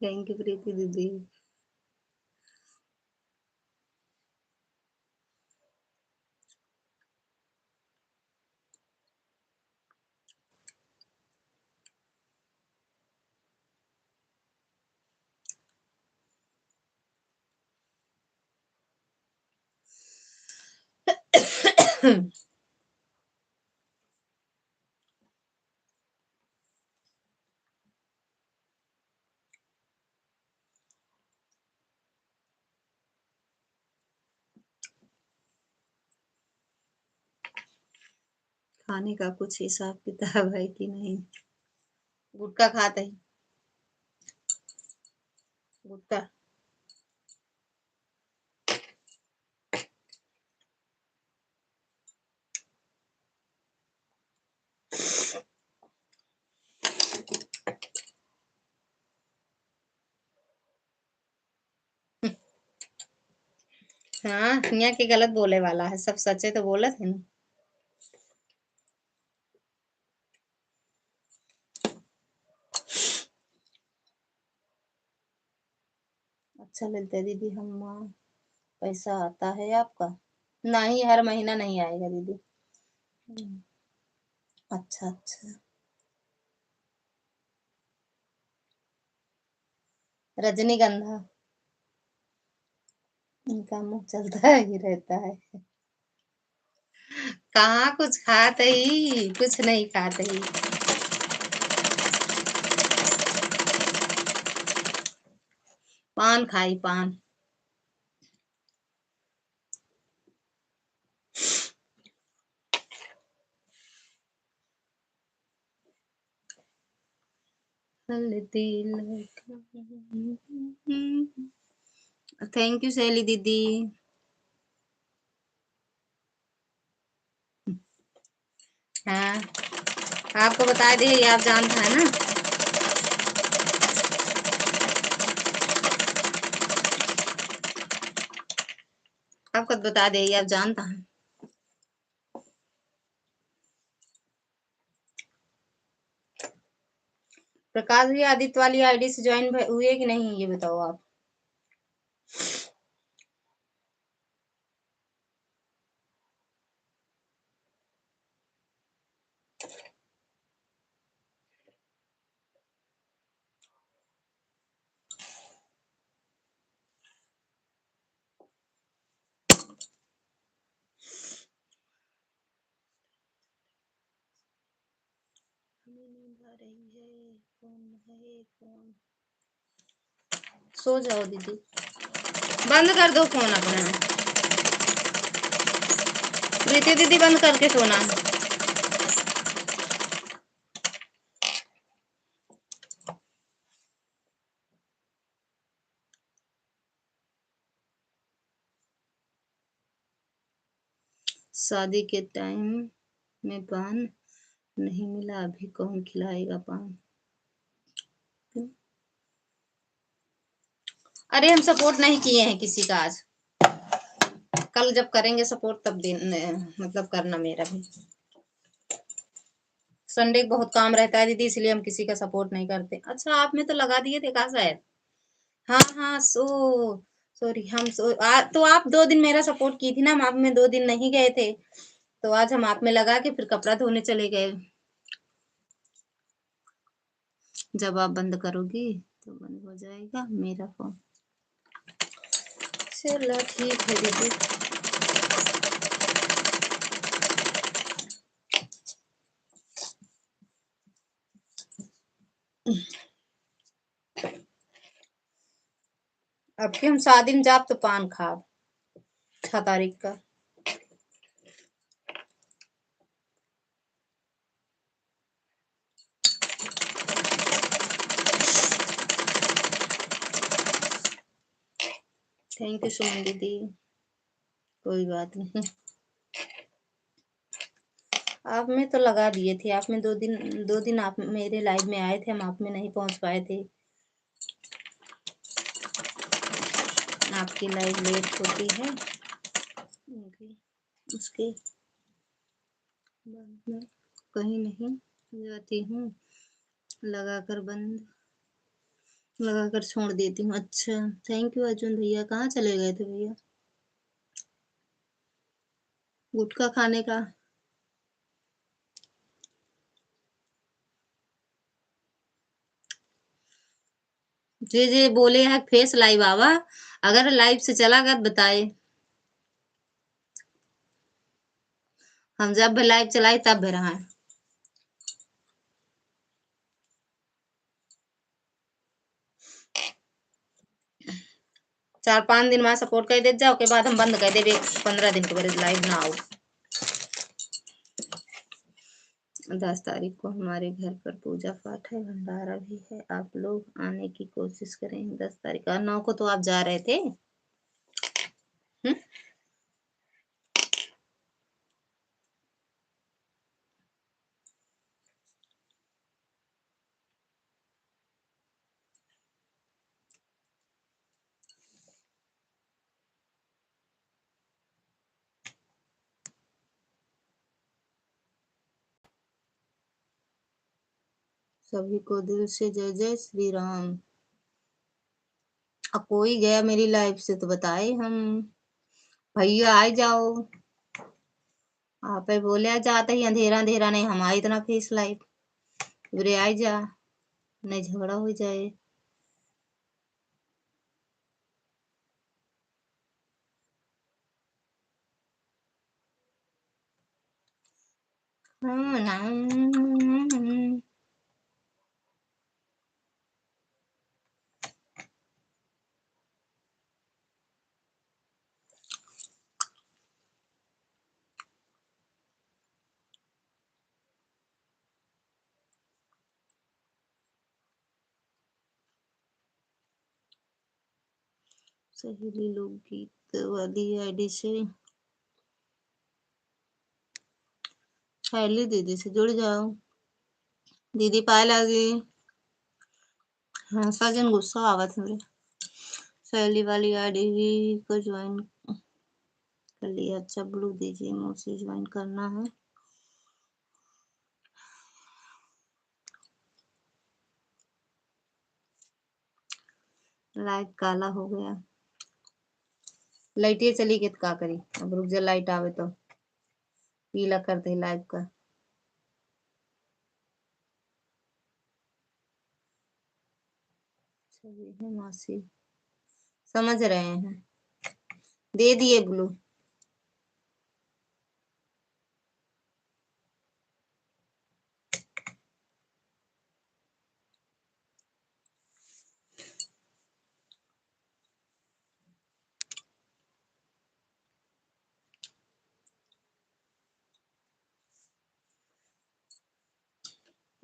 Thank you प्रीति दीदी। खाने का कुछ हिसाब किताब है कि नहीं? गुटखा खात ही, गुटखा। हाँ, हियाँ के गलत बोले वाला है, सब सचे तो बोलत है ना। अच्छा ललिता दीदी, हम, पैसा आता है आपका? नहीं, हर महीना नहीं आएगा दीदी। हम्म, अच्छा, अच्छा। रजनीगंधा, इनका मुंह चलता ही रहता है। कहाँ कुछ खात ही, कुछ नहीं खात ही। पान खाई, पान। हल्दी लगा। Thank you शैली दीदी। हाँ, आपको बता दे, ये आप जानता है ना। आपको बता दे, ये आप जानता है। प्रकाश जी, आदित्य वाली आईडी से ज्वाइन हुए कि नहीं, ये बताओ आप। हमें नींद आ रही है, फोन है, फोन। सो जाओ दीदी, बंद कर दो फोन अपना। प्रीति दीदी, बंद करके सोना। शादी के टाइम में पान नहीं मिला, अभी कौन खिलाएगा पान? अरे, हम सपोर्ट नहीं किए हैं किसी का आज, कल जब करेंगे सपोर्ट तब दिन, मतलब, करना मेरा भी। संडे को बहुत काम रहता है दीदी, इसलिए हम किसी का सपोर्ट नहीं करते। अच्छा, आप में तो लगा दिए थे का शायद? हाँ, हाँ, सो, सॉरी, हम सो, आ, तो आप दो दिन मेरा सपोर्ट की थी ना, हम आप में दो दिन नहीं गए थे, तो आज हम आप में लगा के फिर कपड़ा धोने चले गए। जब आप बंद करोगी तो बंद हो जाएगा मेरा फोन। चलो, ठीक है दीदी। अब कि हम शादी में जाब तो पान खाब, छह तारीख का। Thank you सुमन दीदी, कोई बात नहीं। आप में तो लगा दिए थे, आप में दो दिन, दो दिन आप मेरे live में आए थे, हम आप में नहीं पहुंच पाए थे। आपकी live late होती है, उसके बाद में कहीं नहीं जाती हूँ, लगाकर बंद, लगाकर छोड़ देती हूँ। अच्छा, thank you अर्जुन भैया। कहाँ चले गए थे भैया? गुटखा खाने का। जे जे बोले है face live आवा, अगर live से चला गया तो बताए। हम जब भी live चलाई तब भी रहा। चार पाँच दिन बाद support कर देत जाओ, के बाद हम बंद कर देबे, पन्द्रह दिन के बरे live ना आओ। दस तारीख को हमारे घर पर पूजा पाठ है, भंडारा भी है, आप लोग आने की कोशिश करें। दस तारीख का, नौ को तो आप जा रहे थे। हम्म? सभी को दिल से जय जय श्री राम। अब कोई गया मेरी live से तो बताए हम, भैया आ जाओ। आप ही बोले, आ जाते ही अंधेरा अंधेरा नहीं, हम आए इतना face live। बुरे आ जा, नहीं झगड़ा हो जाए। हाँ ना। सहेली लोकगीत वाली आईडी से। सहेली दीदी से जुड़ जाओ। दीदी पाए लागी। हाँ, सजन गुस्सा आवत हमरे। सहेली वाली आईडी को ज्वाइन कर लिया। अच्छा, ब्लू दीजिए, मुझसे ज्वाइन करना है। लाइट काला हो गया। लाइटिए चली गई तो का करी, अब रुक जा, लाइट आवे तो पीला कर दे लाइव का। अच्छा, ये है मासी, समझ रहे हैं, दे दिए ब्लू।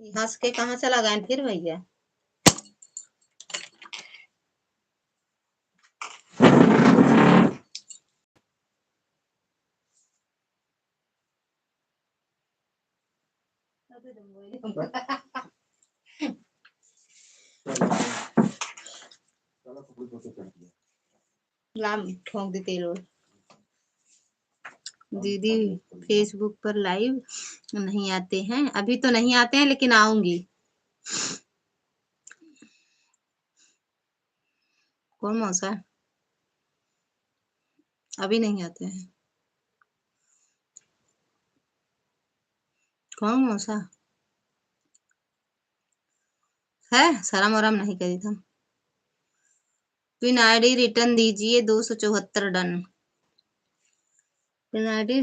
हंस के कहाँ चला गए फिर भैया? लाम ठोंक दे तेल और। दीदी, Facebook पर लाइव नहीं आते हैं, अभी तो नहीं आते हैं, लेकिन आऊंगी। कौन मौसा? अभी नहीं आते हैं। कौन मौसा? है, शर्म वरम नहीं करी था। पिन आईडी रिटर्न दीजिए, दो सौ चौहत्तर डन। पिन आईडी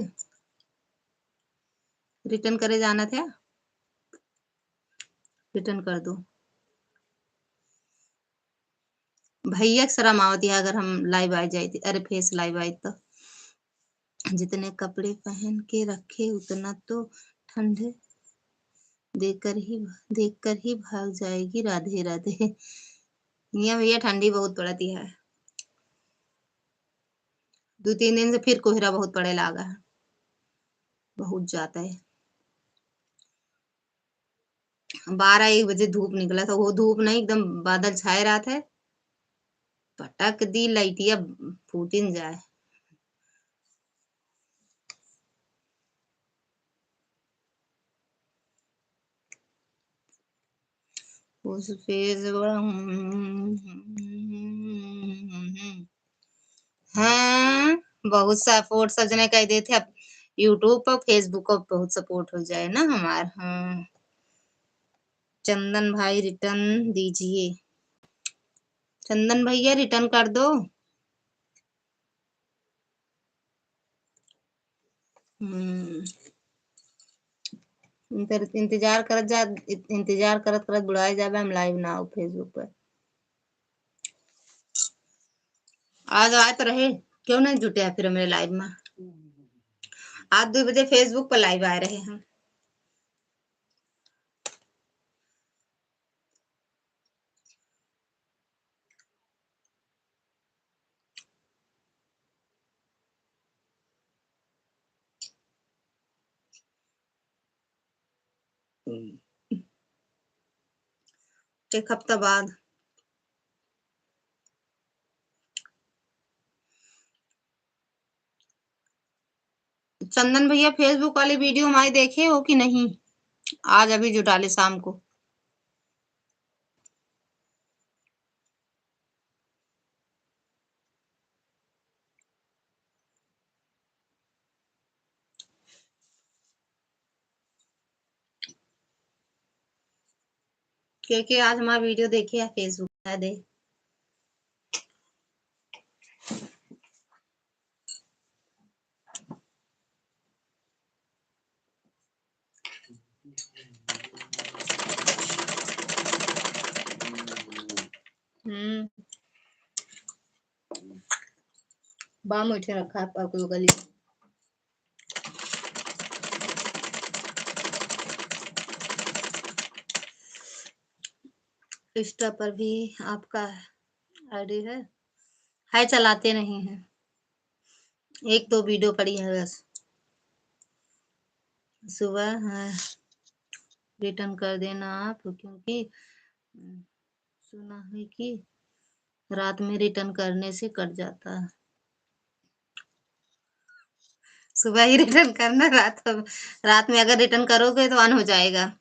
रिटर्न करे जाना था, रिटर्न कर दो। भैया के शर्म आवत है अगर हम live आ जाइत, अरे face live आइत तो। जितने कपड़े पहन के रखे उतना तो ठंड देकर ही, देखकर ही भाग जाएगी। राधे राधे। यहाँ भैया ठंडी बहुत पड़ती है, दो तीन दिन से फिर कोहरा बहुत पड़े लागा है, बहुत ज्यादा है। बारह एक बजे धूप निकला था, वो धूप नहीं, एकदम बादल छाए रहत है, पटक दी लइटिया फूटिन जाए। उस पे से बड़ा, हाँ, बहुत support सब जने कह देते हैं, YouTube पर, Facebook पर बहुत support हो जाए ना हमार। हाँ, चंदन भाई return दीजिए। चंदन भैया return कर दो। हम्म। इंतर-, इंतजार करत जा, इंतजार करत करत बुढ़ाए जाबे, हम live ना आओ Facebook पर। आज आए तो रहे, क्यों नहीं जुटे हैं फिर मेरे live में? आज दो बजे Facebook पर live आए रहे हम। एक हफ्ता बाद। चंदन भैया, Facebook वाली video हमारी देखे हो कि नहीं? आज अभी जो डाले शाम को। के के आज हमारा video देखे है Facebook पे दे। हम्म। बाम उठे रखा है आपको गली। Insta पर भी आपका ID है? है, चलाते नहीं हैं, एक दो video पड़ी है बस। सुबह, हाँ, return कर देना आप, क्योंकि, हम्म, सुना है कि रात में return करने से कट जाता है। सुबह ही return करना, रात, रात में अगर return करोगे तो on हो जाएगा।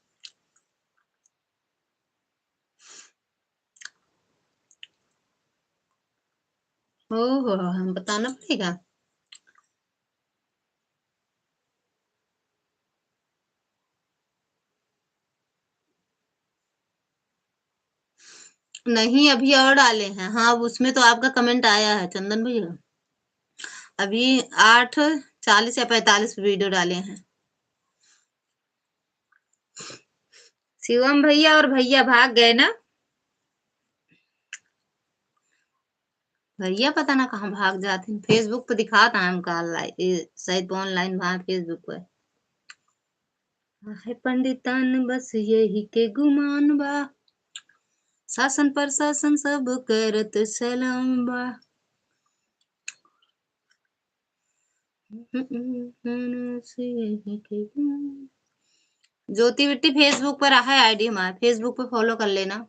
ओहो, हम बताना पड़ेगा। नहीं, अभी और डाले हैं। हाँ, उसमें तो आपका comment आया है चंदन भैया। अभी आठ चालीस या पैंतालीस video डाले हैं। शिवम भैया और भैया भाग गए ना। भैया पता ना कहाँ भाग जाते हैं। Facebook पे दिखाता है हमका, ये शायद online वहाँ Facebook पे। आहे पंडितन बस यही के गुमान बा, शासन प्रशासन सब करत सलाम बा। ज्योति बिट्टी Facebook पर है ID हमारे, Facebook पर follow कर लेना।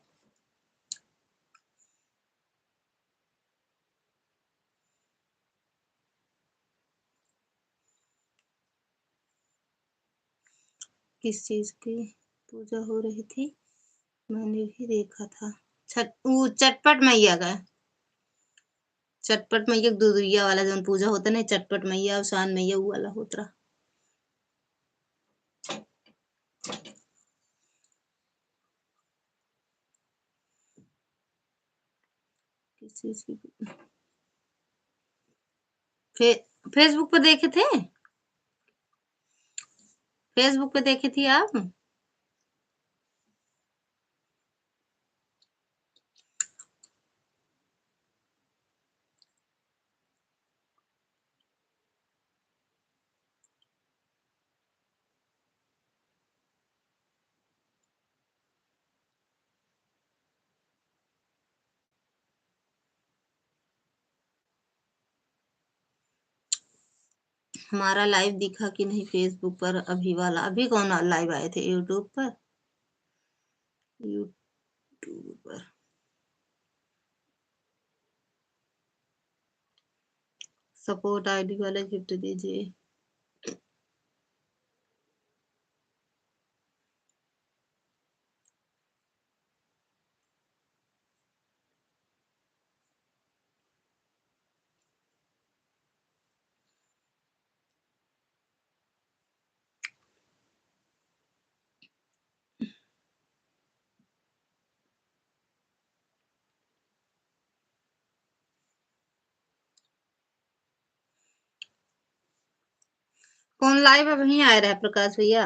किस चीज की पूजा हो रही थी? मैंने भी देखा था। छठ, वो चटपट मैया का, चटपट मैया के दुदुरिया वाला जौन पूजा होता ना, चटपट मैया और शान मैया, वो वाला होत रहा। किस चीज की? फे-, Facebook पे देखे थे, Facebook पे देखे थी आप? हमारा लाइव दिखा कि नहीं Facebook पर अभी वाला? अभी कौन लाइव आए थे YouTube पर? YouTube पर। सपोर्ट आईडी वाले गिफ्ट दीजिए। कौन लाइव अभी आए रहे प्रकाश भैया?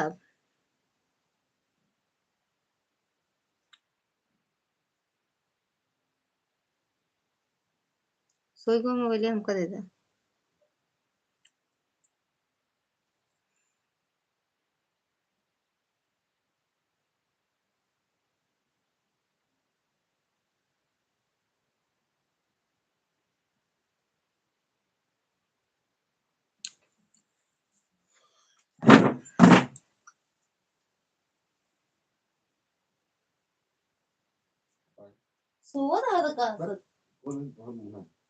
सोई को मोबाइल हमका दे दे। सोवत हवा का?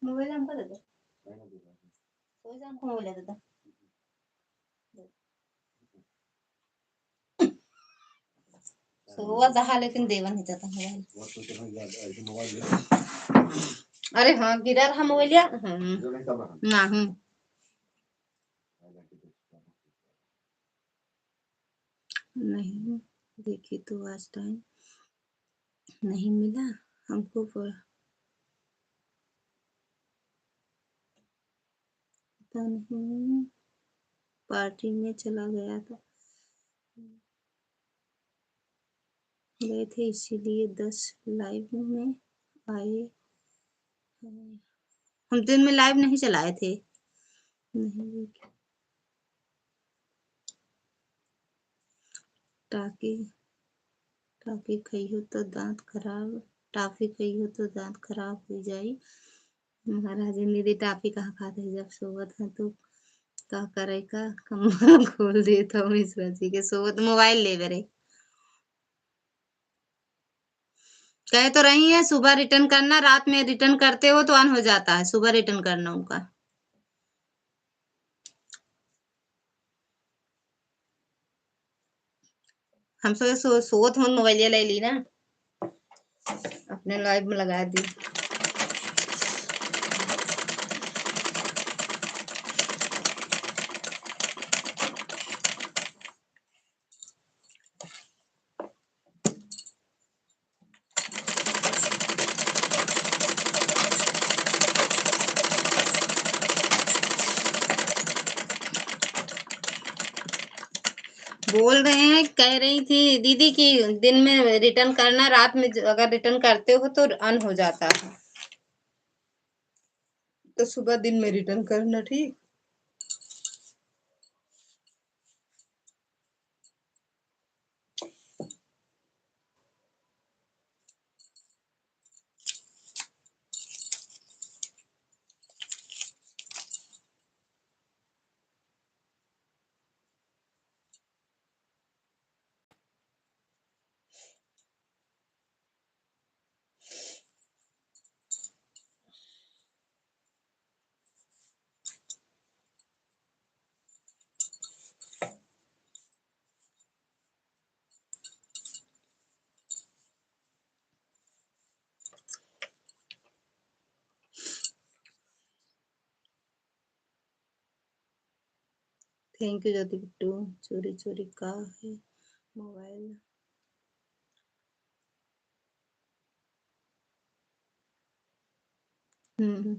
मोबाइल हमका दे दे। सोई जा, हमका मोबाइल दे दे। सोवत हवा लेकिन देवन ही जाता मोबाइल। अरे हाँ, गिरा रहा मोबाइल यार। हम्म। ना, हम्म। नहीं देखी तो आज टाइम नहीं मिला हमको पर, पता नहीं, पार्टी में चला गया था, गए थे, इसीलिए दस लाइव में आए। हम दिन में लाइव नहीं चलाए थे। नहीं देखे। टाकी, टाकी खइहो तो दांत खराब, टाफी खइहो तो दांत खराब हो जाई। महाराज निधि टाफी कहाँ खाते हैं, जब सोवत हैं तो का करे का, कम्बल खोल दे तो मिश्रा जी के सोवत मोबाइल ले बरे। कहे तो रही है सुबह रिटर्न करना, रात में रिटर्न करते हो तो अन हो जाता है, सुबह रिटर्न करना उनका। हम सोचे सो-, सोत होन मोबाइलिया ले ली ना, अपने लाइव में लगा दी। बोल रहे हैं, कह रही थी दीदी कि दिन में रिटर्न करना, रात में ज-, अगर रिटर्न करते हो तो अन हो जाता है, तो सुबह दिन में रिटर्न करना, ठीक। Thank you ज्योति बिट्टू। चोरी चोरी का है मोबाइल? हम्म।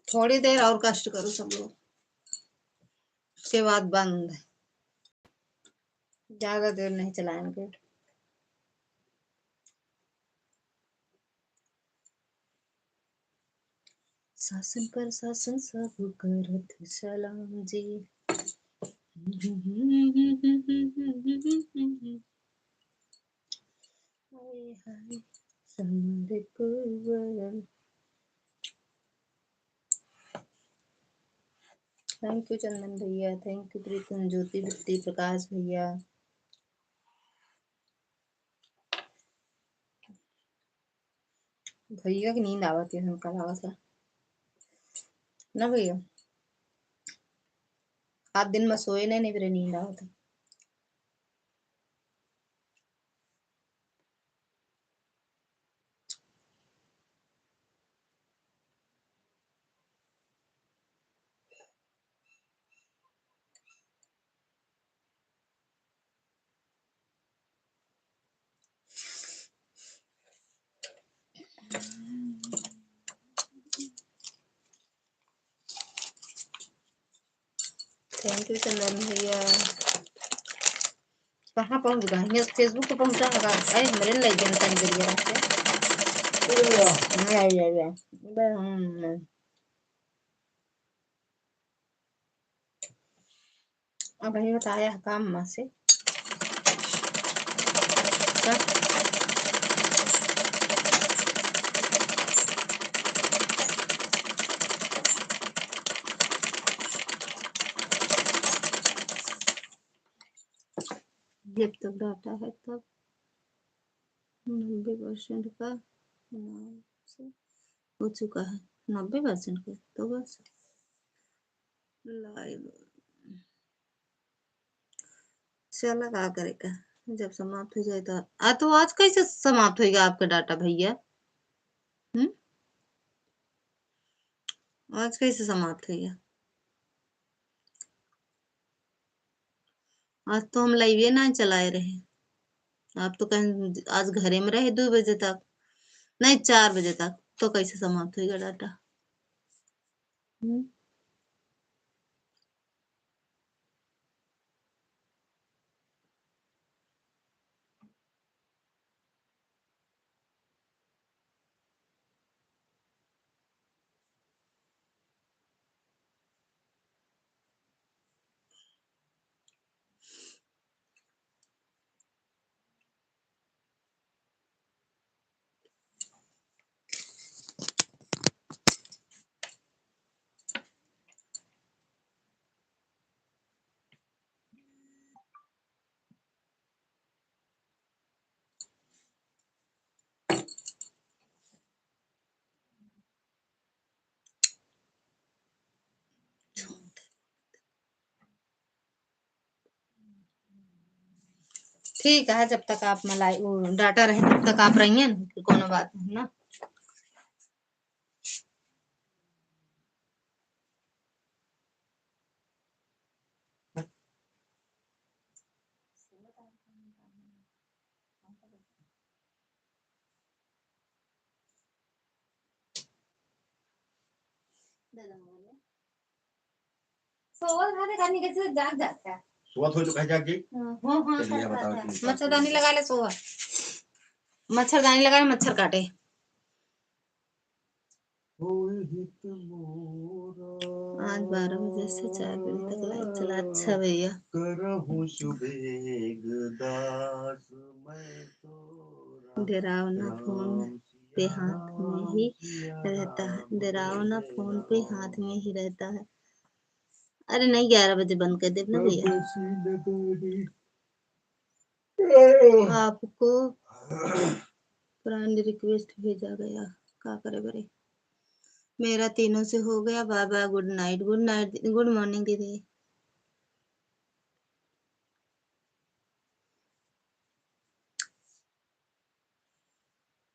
थोड़ी देर और कष्ट करो सब लोग, उसके बाद बंद है, ज्यादा देर नहीं चलाएंगे। शासन प्रशासन सब करत सलाम जी। हाय हाय। चंद्र पूरब। Thank you चंदन भैया, thank you प्रीतम, ज्योति, बिट्टी, प्रकाश भैया। भैया के नींद आवत है, हमका लागत है ना भैया, आप दिन में सोए नहीं, नहीं मेरे नींद आवत है। Thank you चंदन भैया। कहाँ पहुँच गए? ये Facebook पे पहुँचा होगा। अरे, हमरे नहीं लग गया, तनी जरिया रहते। या, या, या। हम्म। अब ये बताया है काम माँ से। हाँ। जब तक data है तब नब्बे percent का हो चुका है, नब्बे percent का तो बस live। चला का करे का, जब समाप्त हो जाए तो। आ, तो आज कैसे समाप्त होइगा आपका data भैया? हम्म, आज कैसे समाप्त होइगा? आज तो हम live ना चलाए रहे, आप तो कहीं आज घरे में रहे दो बजे तक, नहीं, चार बजे तक, तो कैसे समाप्त होइगा data? हम्म। ठीक है, जब तक आप मलाई, वो data रहे, तब तक आप रहिए ना, कि कोनो बात नहीं ना। सोवत रहते, कहीं कैसे जाग जाता है। सोवत हो तो कहे जाग गई? हाँ, हाँ, हाँ, चलिए, बताओ, हाँ। मच्छरदानी लगा ले, सोवा। मच्छरदानी लगा ले, मच्छर काटे। आज बारह बजे से चार बजे तक live चला। अच्छा भैया। डेरावना फोन पे हाथ में ही रहता है, डेरावना फोन पे हाथ में ही रहता है। अरे नहीं, ग्यारह बजे बंद कर देब ना भैया। आपको friend request भेजा गया, का करे बरे? मेरा तीनों से हो गया। Bye bye, good night, good night, good morning दीदी।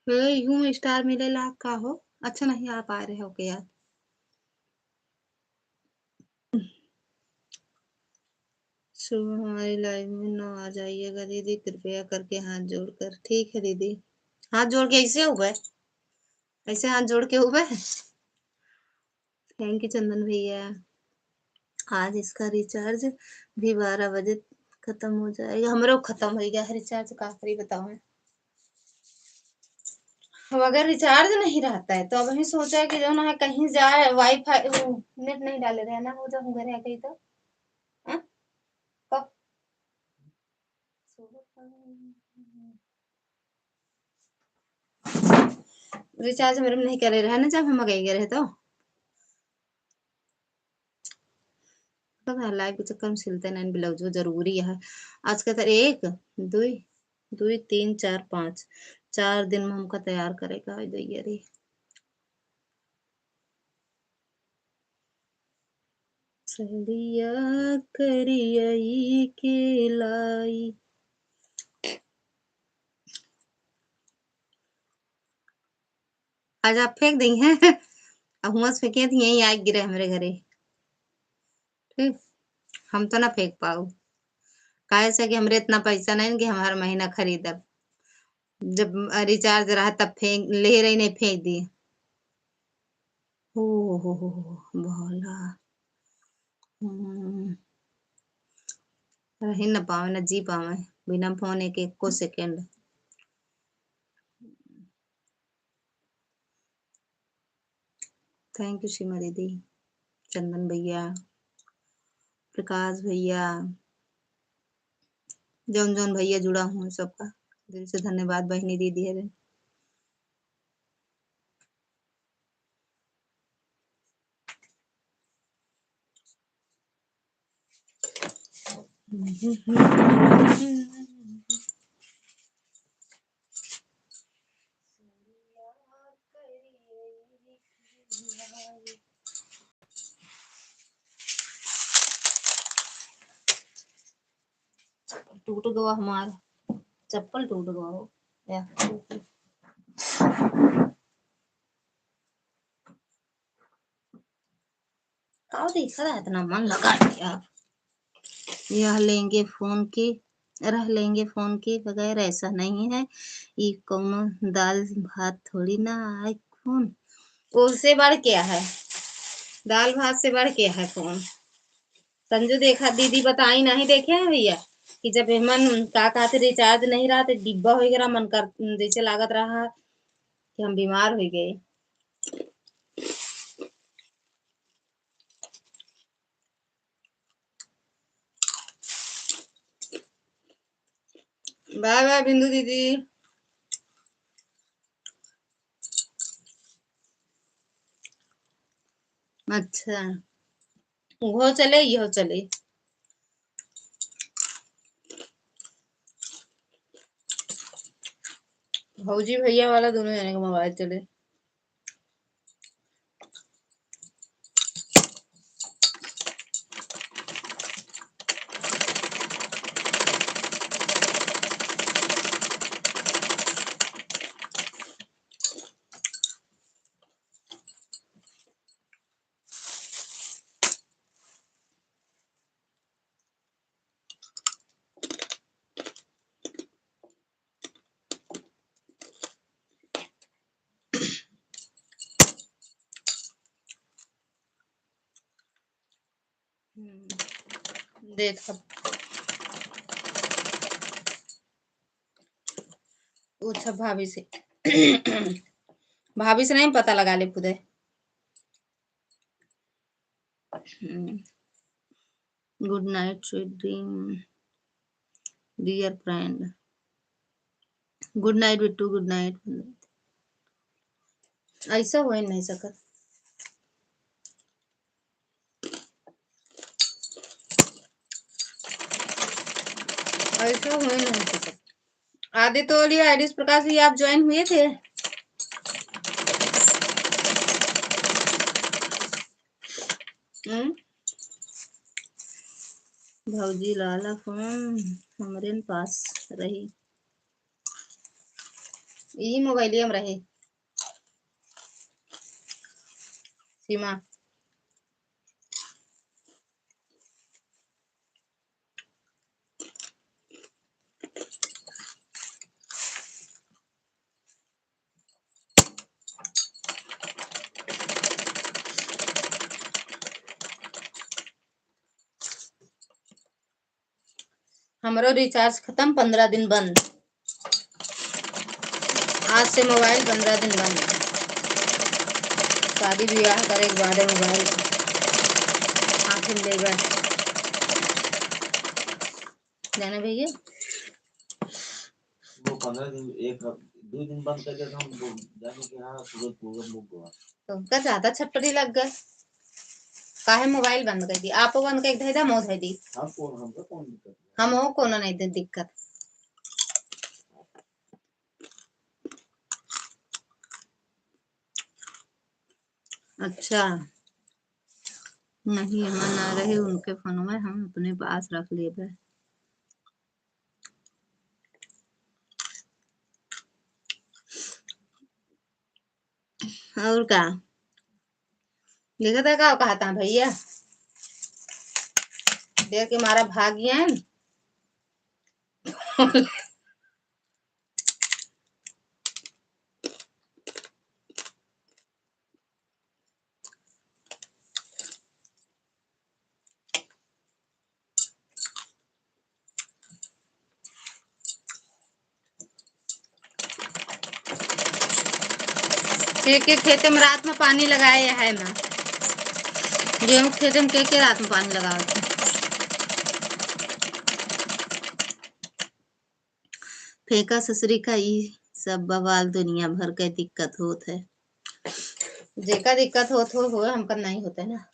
हे, यूं star मिलेला का हो? अच्छा नहीं, आप आ रहे हो के यार? सुबह हमारी live में नौ आ जाइएगा दीदी, कृपया करके हाथ जोड़कर। ठीक है दीदी, हाथ जोड़ के ऐसे हो गए, ऐसे हाथ जोड़ के हो गए। Thank you चंदन भैया। आज इसका recharge भी बारह बजे खत्म हो जाएगा। हमरो खत्म हो गया है recharge, का करी बताओ। अब अगर recharge नहीं रहता है तो अब हम सोचा कि जो ना कहीं जाए, WiFi, वो net नहीं डाले रहे ना, वो जब हम घर आ गई तो, हाँ? कब? रिचार्ज हमरे में नहीं करे रहे ना, जब हम गए रहे तो। पता है, लाइव के चक्कर में सिलते नहीं ब्लाउज, वो जरूरी है। आज का तो एक, दुई, दुई, तीन, चार, पाँच, चार दिन में हमका तैयार करेगा, आई दैया रे। सड़िया करियई के लाई। आज आप फेंक देई हैं। अब हुआं से फेंके थी, यहीं आके गिरे हमरे घरे। ठीक, हम तो ना फेंक पाऊ, काहे से कि हमरे इतना पैसा नहीं कि हम हर महीना खरीदब। जब रिचार्ज रहा तब फेंक ले रही, नहीं फेंक दी। ओ हो हो हो, भोला। हम्म। रही न पावे, न जी पावे बिना फोन एक, एको सेकंड। Thank you सीमा दीदी, चंदन भैया, प्रकाश भैया, जौन जौन भैया जुड़ा हूँ, सबका दिल से धन्यवाद बहिनी दीदी हरे। टूट गवा हमार, चप्पल टूट गवा हो। या। का देखा था इतना मन लगा दिया। यह लेंगे फोन के, रह लेंगे फोन के बगैर, ऐसा नहीं है। ई कौनो दाल भात थोड़ी ना आए खून। उससे बढ़ के है, दाल भात से बढ़ के है खून। संजू देखा, दीदी बताई नहीं देखे हैं भैया कि जब एमन का कहते रिचार्ज नहीं रहा तो डिब्बा हो गया, मन कर जैसे लागत रहा कि हम बीमार हो गए। बाय बाय बिंदु दीदी। अच्छा, उहो चले, इहो चले। भौजी भैया वाला दोनों जने के मोबाइल चले। हम्म, देख अब। पूछब भाभी से। भाभी से नहीं, पता लगा ले खुदे। हम्म। Good night, sweet dream, dear friend। Good night बिट्टू, good night। ऐसा हो ही नहीं सकत, ऐसा हो ही नहीं सकत। आदित्य ओली, आइरिस प्रकाश, ये आप ज्वाइन हुए थे? हम्म? भौजी लाला फोन हमरे न पास रही, ई मोबाइलिया में रहे। सीमा। हमरो रिचार्ज खतम, पन्द्रह दिन बंद। आज से मोबाइल पन्द्रह दिन बंद। शादी ब्याह करे के बाद मोबाइल हाथ में लेबे। जाने भैया? वो पन्द्रह दिन, एक हफ-, दो दिन बंद करके हम लोग जाने कि हाँ, सूरज पूरब डूब गवा। तो उनका ज्यादा छटपटी लग गए, काहे मोबाइल बंद कर दी? आपो बंद करके धै दा, मो धै दी। हम कौन, हमका कौन दिक्कत है? हम हो कोनो नहीं दे दिक्कत। अच्छा, नहीं, हमार ना रहे उनके फोन में, हम अपने पास रख लेबे। और का? देखत है का कहता है भैया? देख के मारा भागियन। के, के खेते में रात में पानी लगाए है ना, गेहूं खेते में के, के रात में पानी लगावत है। फेंका ससुरी का, ई सब बवाल दुनिया भर के दिक्कत होत है। जेका दिक्कत होत हो, होए, हमका नहीं होता है ना।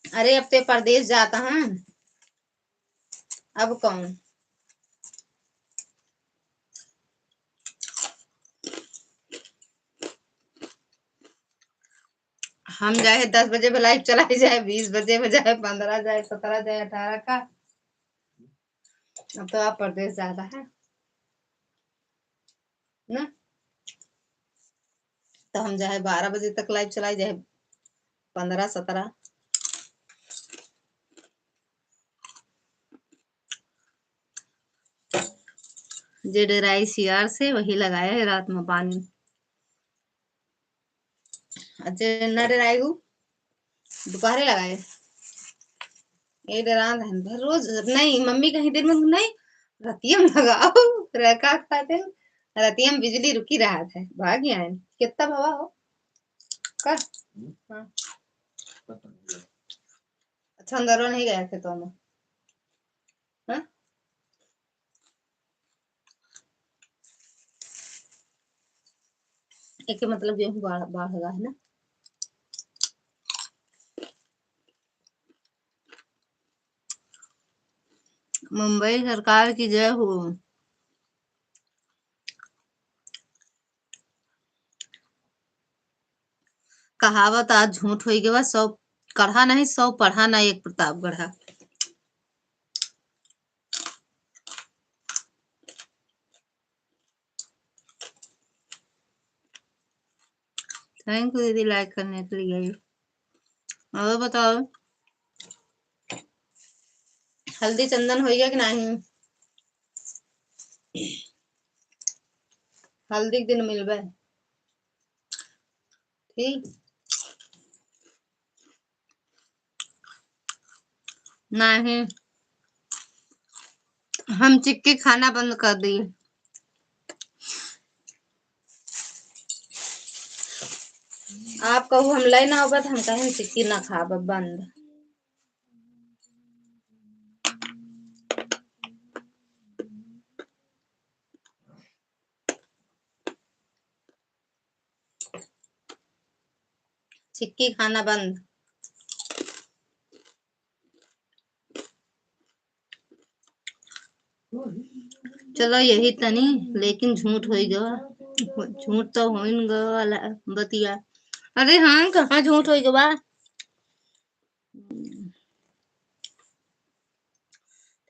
अरे, अब ते परदेस जाता है, अब कौन? हम जाए दस बजे पे लाइव चलाई जाए, बीस बजे पे जाए, पन्द्रह जाए, सत्रह जाए, अठारह का, अब तो आप परदेस जाता है ना, तो हम जाए बारह बजे तक लाइव चलाई जाए, पन्द्रह, सत्रह। जे डेराई सियार से, वही लगाए है रात में पानी। अच्छा, न डेराई उ, दुपहरे लगाए। ये डेरान रहन भर रोज, नहीं, मम्मी कहीं दिन में नहीं, रतिया में लगाओ, रखा खाते, रतिया में बिजली रुकी रहा था, भाग आए। कितना भवा हो? का? हम्म। हाँ। पता नहीं। अच्छा, अंदर नहीं गया खेतों में? हाँ? एके मतलब गेहूं बाढ़, बाढ़ गा है ना। मुंबई सरकार की जय हो। कहावत आज झूठ होई गवा, सौ कढ़ा नहीं, सौ पढ़ा ना एक प्रतापगढ़ा। Thank you दीदी, like करने के लिए। और बताओ, हल्दी चंदन होइगा कि नहीं? हल्दी के दिन मिलबे। ठीक। नहीं, हम चिक्की खाना बंद कर दिए। आप कहू हम लै ना होबा, तो हम कहें चिक्की ना खाब, बंद। चिक्की खाना बंद। चलो यही तनी, लेकिन झूठ होई गवा, झूठ तो होइन गवा वाला बतिया। अरे हाँ, कहाँ झूठ होई गवा?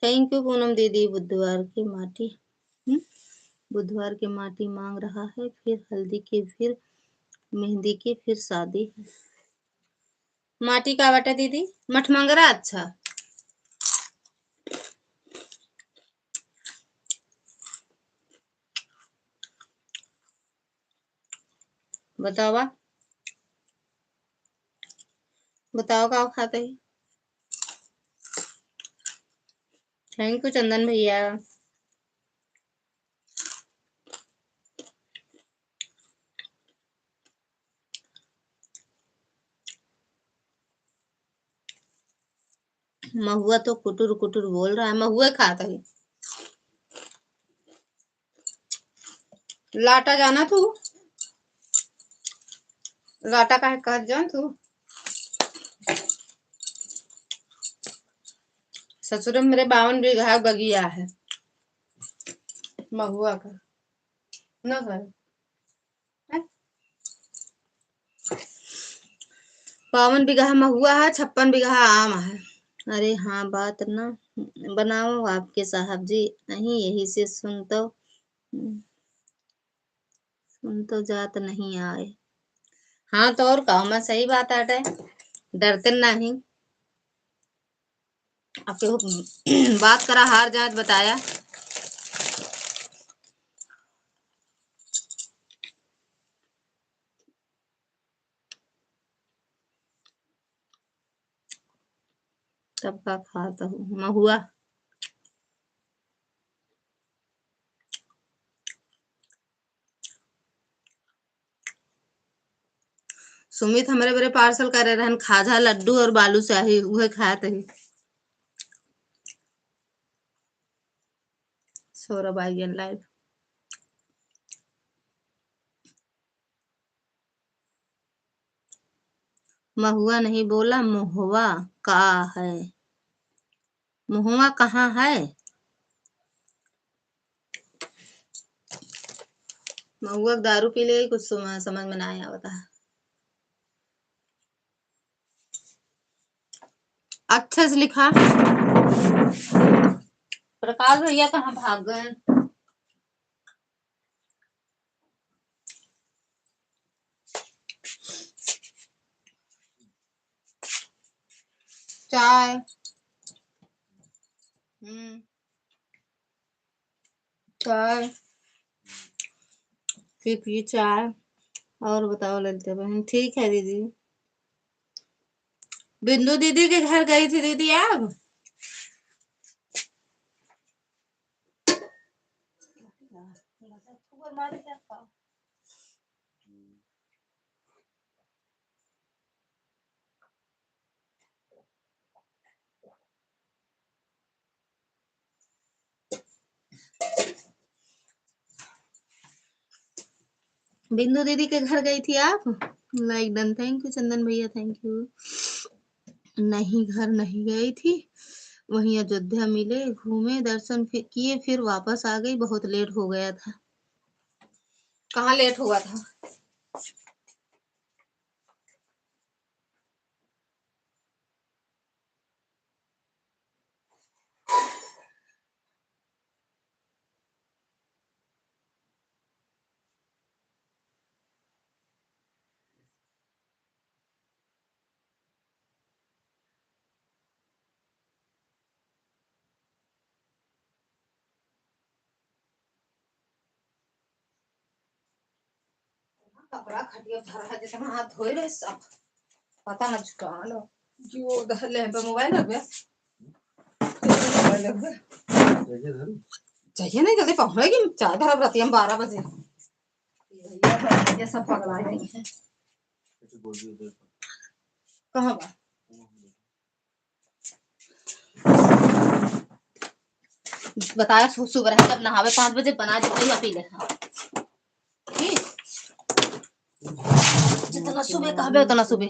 Thank you पूनम दीदी, बुधवार की माटी, हम्म, बुधवार की माटी मांग रहा है, फिर हल्दी की, फिर मेहंदी की, फिर शादी है। माटी का बाटे दीदी? मठमंगरा, अच्छा। बतावा, बताओ का खाते हैं? Thank you चंदन भैया। महुआ तो कुटुर कुटुर बोल रहा है, महुआ खात है। लाटा जाना तू, लाटा काहे कहत जान तू? ससुर मेरे बावन बीघा बगिया है महुआ का, ना सर? बावन बीघा महुआ है, छप्पन बीघा आम है। अरे हाँ, बात ना बनाओ आपके साहब जी, नहीं यही से सुन तो, सुन तो जात नहीं आए। हाँ तो और का, मैं सही बात आटे, डरते नहीं। अब केहू बात करा हार जात बताया। तब का खात हूँ महुआ। सुमित हमरे बरे पार्सल करे रहन खाजा, लड्डू और बालूशाही, उहे खात ही। सौरभ आई गन लाइव। महुआ नहीं बोला, मोहवा का है? मोहवा कहाँ है? महुआ के दारू पी ले, कुछ सम-, समझ में ना आवता है। अच्छे से लिखा। प्रकाश भैया कहाँ भाग गए? चाय। हम्म। चाय। फिर पी चाय। और बताओ ललिता बहन, ठीक है दीदी। बिंदु दीदी के घर गई थी दीदी आप? बिंदु दीदी के घर गई थी आप? Like done, thank you चंदन भैया, thank you। नहीं, घर नहीं गई थी, वहीं अयोध्या मिले, घूमे, दर्शन फि-, किए, फिर वापस आ गई, बहुत लेट हो गया था। कहाँ लेट हुआ था? कपड़ा खटिया भरा है, जितना हाथ धोए रहे सब, पता न छुटा लो। जो उधर ले पे मोबाइल रख बे। मोबाइल रख बे। चाहिए नहीं, जल्दी पहुंचेगी, चाय धरब रात हम बारह बजे। ये सब पगला गई है। कहाँ बा? बताया सु-, सुबह जब नहावे पाँच बजे बना दे, भैया पी ले। हाँ। ठीक? जितना सुबह कहबे उतना सुबह।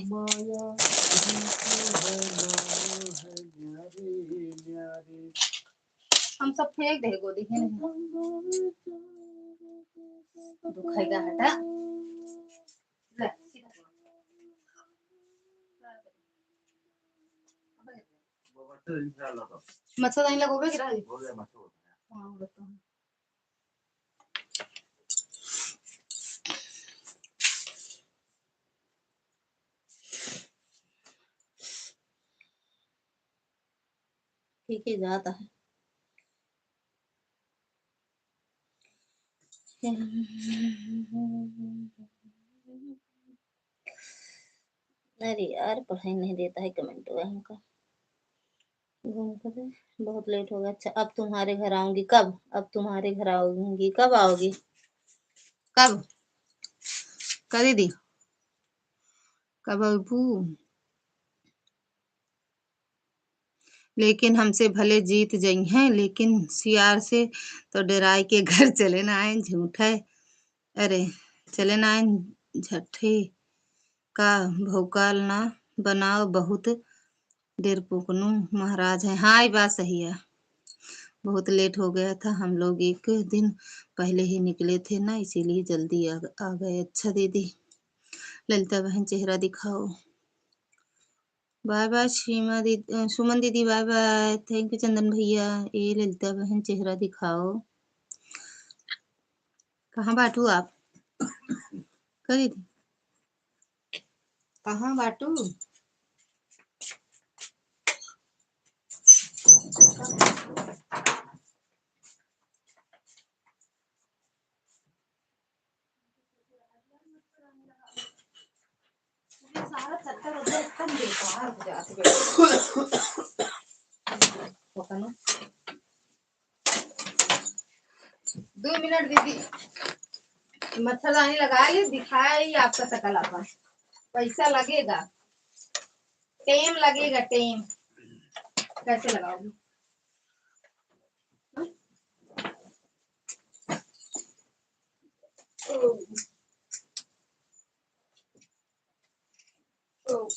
हम सब फेंक दे गोदी है नहीं। दुखाएगा हटा। ले, सीधा। मच्छरदानी लगोबे कि रही? हाँ, वो तो है। ठीक है, जाता है। अरे यार, पढ़ाई नहीं देता है कमेंट हमका। घूम कर बहुत लेट हो गया। अच्छा, अब तुम्हारे घर आऊंगी। कब? अब तुम्हारे घर आऊंगी। कब आओगी? कब? करी दी। कब अबू? लेकिन हमसे भले जीत जइहें, लेकिन सियार से तो डेराइ के घर चले ना आएन, झूठे, अरे, चले ना आएन, झठे का भौकाल ना बनाओ, बहुत डेरपोकनू महाराज हैं। हाँ, ई बात सही है, बहुत लेट हो गया था, हम लोग एक दिन पहले ही निकले थे ना, इसीलिए जल्दी आ, आ गए। अच्छा दीदी, ललिता बहन चेहरा दिखाओ। बाय बाय सीमा दीदी, अ, सुमन दीदी बाय बाय। Thank you चंदन भैया। ए ललिता बहन चेहरा दिखाओ, कहाँ बाटू आप? का दीदी, कहाँ बाटू? ये सारा चद्दर उद्दर एकदम बेकार हो जात बा। पता ना। दो मिनट दीदी, मच्छरदानी लगा ली, दिखाई आपका शकल आपन। पैसा लगेगा, टेम लगेगा, टेम। कैसे लगाओगी? ओ। ओ।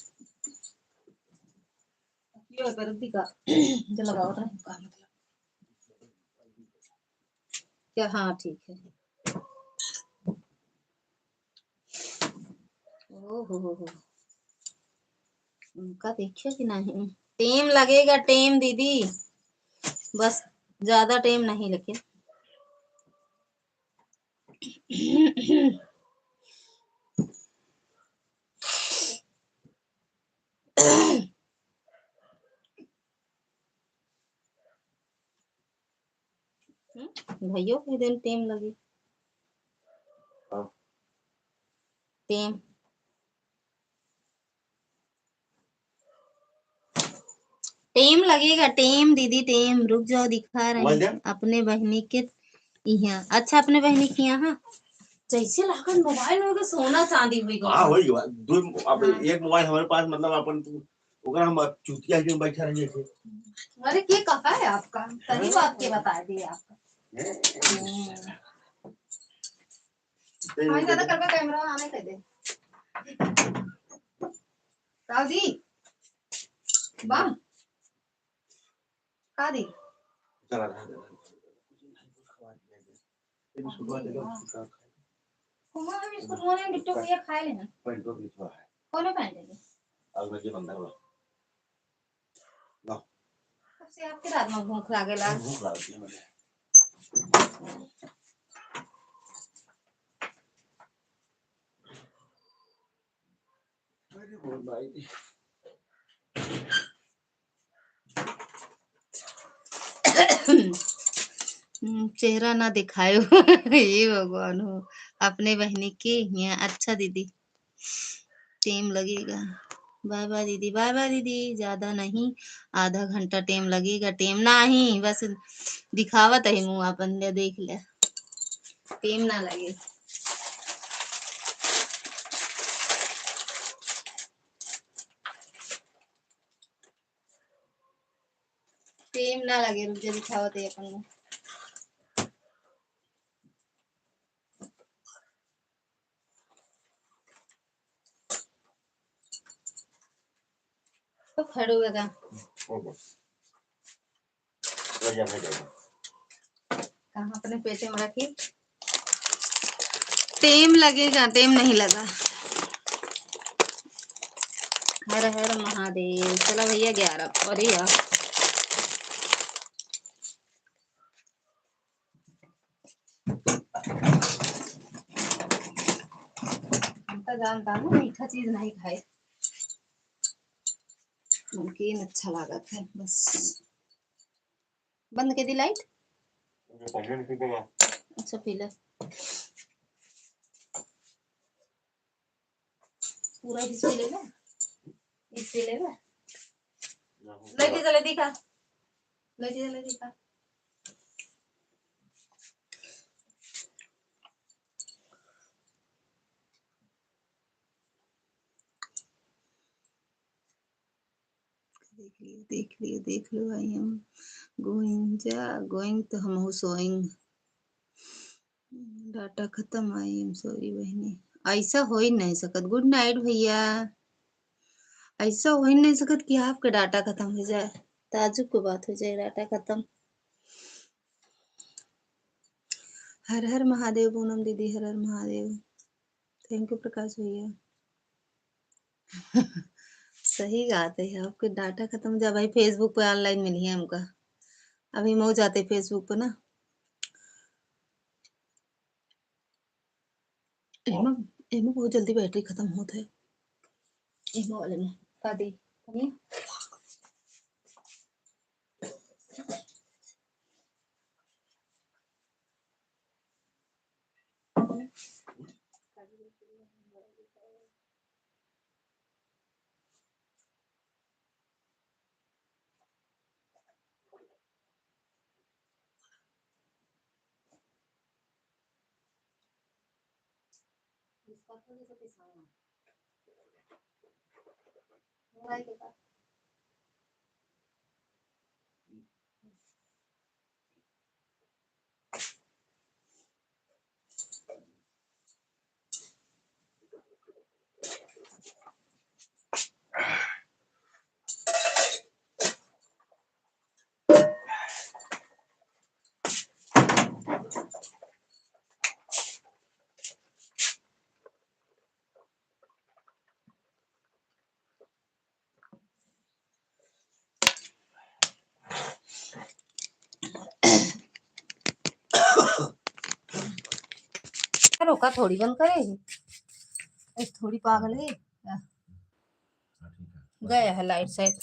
यो कर दी का? जो लगाओ रहे का मतलब? क्या? हाँ, ठीक है। ओ हो हो हो। उनका देखियो कि नहीं? टेम लगेगा, टेम दीदी, बस ज्यादा टेम नहीं, लेकिन हम्म, भैया के दिन टेम लगी। हाँ। टेम। टेम लगेगा, टेम दीदी, टेम। रुक जाओ, दिखा रहे मोबाइल हैं दे। अपने बहिनी के इहाँ। अच्छा, अपने बहिनी के इहाँ। जैसे लागत मोबाइल होगा, सोना चांदी हुई हाँ, गवा। वही बात। दो, अब हाँ। एक मोबाइल हमारे पास, मतलब, अपन तो, ओकरा हम अब चूतिया के बैठा रहिए थे। अरे, के कहा है आपका? सही हाँ। बात के बता दिए आपका। हैं? हम्म। तेरे हाँ, ज्यादा करबे कैमरा आने कह दे। ताऊ जी, बा। का दी? चला रहा है। ये बिस्कुट वाले लोग हाँ। बिस्कुट खाए। कुमार बिस्कुट वाले बिट्टू भैया खाए लेना। पैंट तो बीच में है। कौन पैंट है? अब मैं ये बंदा हुआ। ला। कब से आपके रात में भूख लागेला? भूख लागती है मुझे। अरे बोल भाई। हम्म, चेहरा ना दिखायो। हे भगवान हो, अपने बहिनी के हियाँ। अच्छा दीदी, टेम लगेगा। बाय बाय दीदी, बाय बाय दीदी। ज्यादा नहीं, आधा घंटा टेम लगेगा। टेम नाही, बस दिखावत है मुँह अपन, ले देख ले, टेम ना लगे। टेम ना लगे, रुक जा, दिखावत है अपन। तो खड़ू है का? हो बस। ले जा, ले जा। कहाँ अपने पेटे में रखी? टेम लगेगा, टेम नहीं लगा। हर हर महादेव। चला भैया, ग्यारह। अरे यार। हम तो जानता हूँ, मीठा चीज नहीं खाए। नमकीन अच्छा लागत है, बस। बंद कर दी लाइट। ये पहले नहीं पीते क्या? अच्छा, पी ले। पूरा ही पी लेगा, एक पी लेगा। ले दीजिए, ले दी का, ले दीजिए, ले दी का। देख लियो, देख लियो, I am going, जा, going तो हमहू सोइंग। Data खतम, I am sorry बहिनी। ऐसा होइ नहीं सकत। Good night भइया। ऐसा होइ नहीं सकत कि आपके data खतम होइ जाए। ताजुब की बात होइ जाए, data खतम। हर हर महादेव पूनम दीदी, हर हर महादेव। Thank you प्रकाश भइया। सही बात है, आपके data खतम हो जा भाई, Facebook पे online मिलिहैं हमका। अभी मऊ जाते Facebook पे ना। एमा, एमा बहुत जल्दी battery खतम होत है। एमा वाले में, का दी? तनी? रोका, थोड़ी बंद करे। ए, थोड़ी पागल है। गया है light शायद।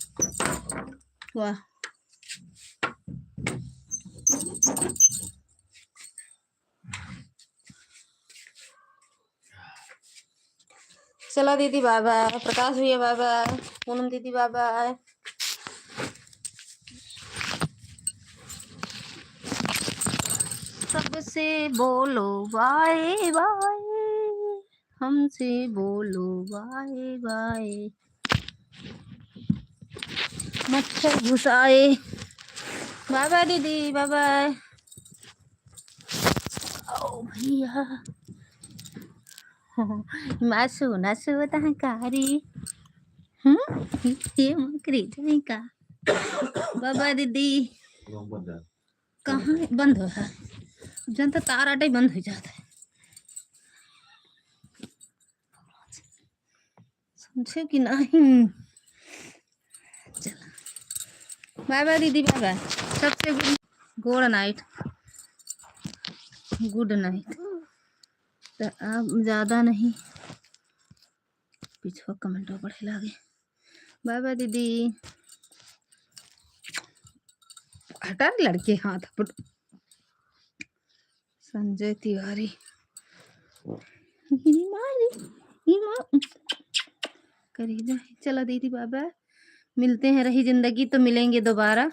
वाह। चला दीदी, bye bye। प्रकाश भैया, bye bye। पूनम दीदी, bye bye। सबसे बोलो bye bye, हमसे बोलो bye bye। मच्छर घुसाए। Bye bye दीदी, bye bye। ओ भैया। मासू ना सोता है कारी। हम्म? ये मकरी जाए का? Bye bye दीदी। कहाँ बंद हो है? जन तो तार आटे बंद हो जाता है। समझे कि नहीं? चला। Bye bye दीदी, bye bye। सबसे good, good night। Good night। तो अब ज्यादा नहीं, पिछुआ comment पढ़े लागे। Bye bye दीदी। हटा रे लड़के हाथ अपन। संजय तिवारी। ये मारी, ये मार। करेजा है। चला दीदी, bye bye। मिलते हैं, रही जिंदगी तो मिलेंगे दोबारा।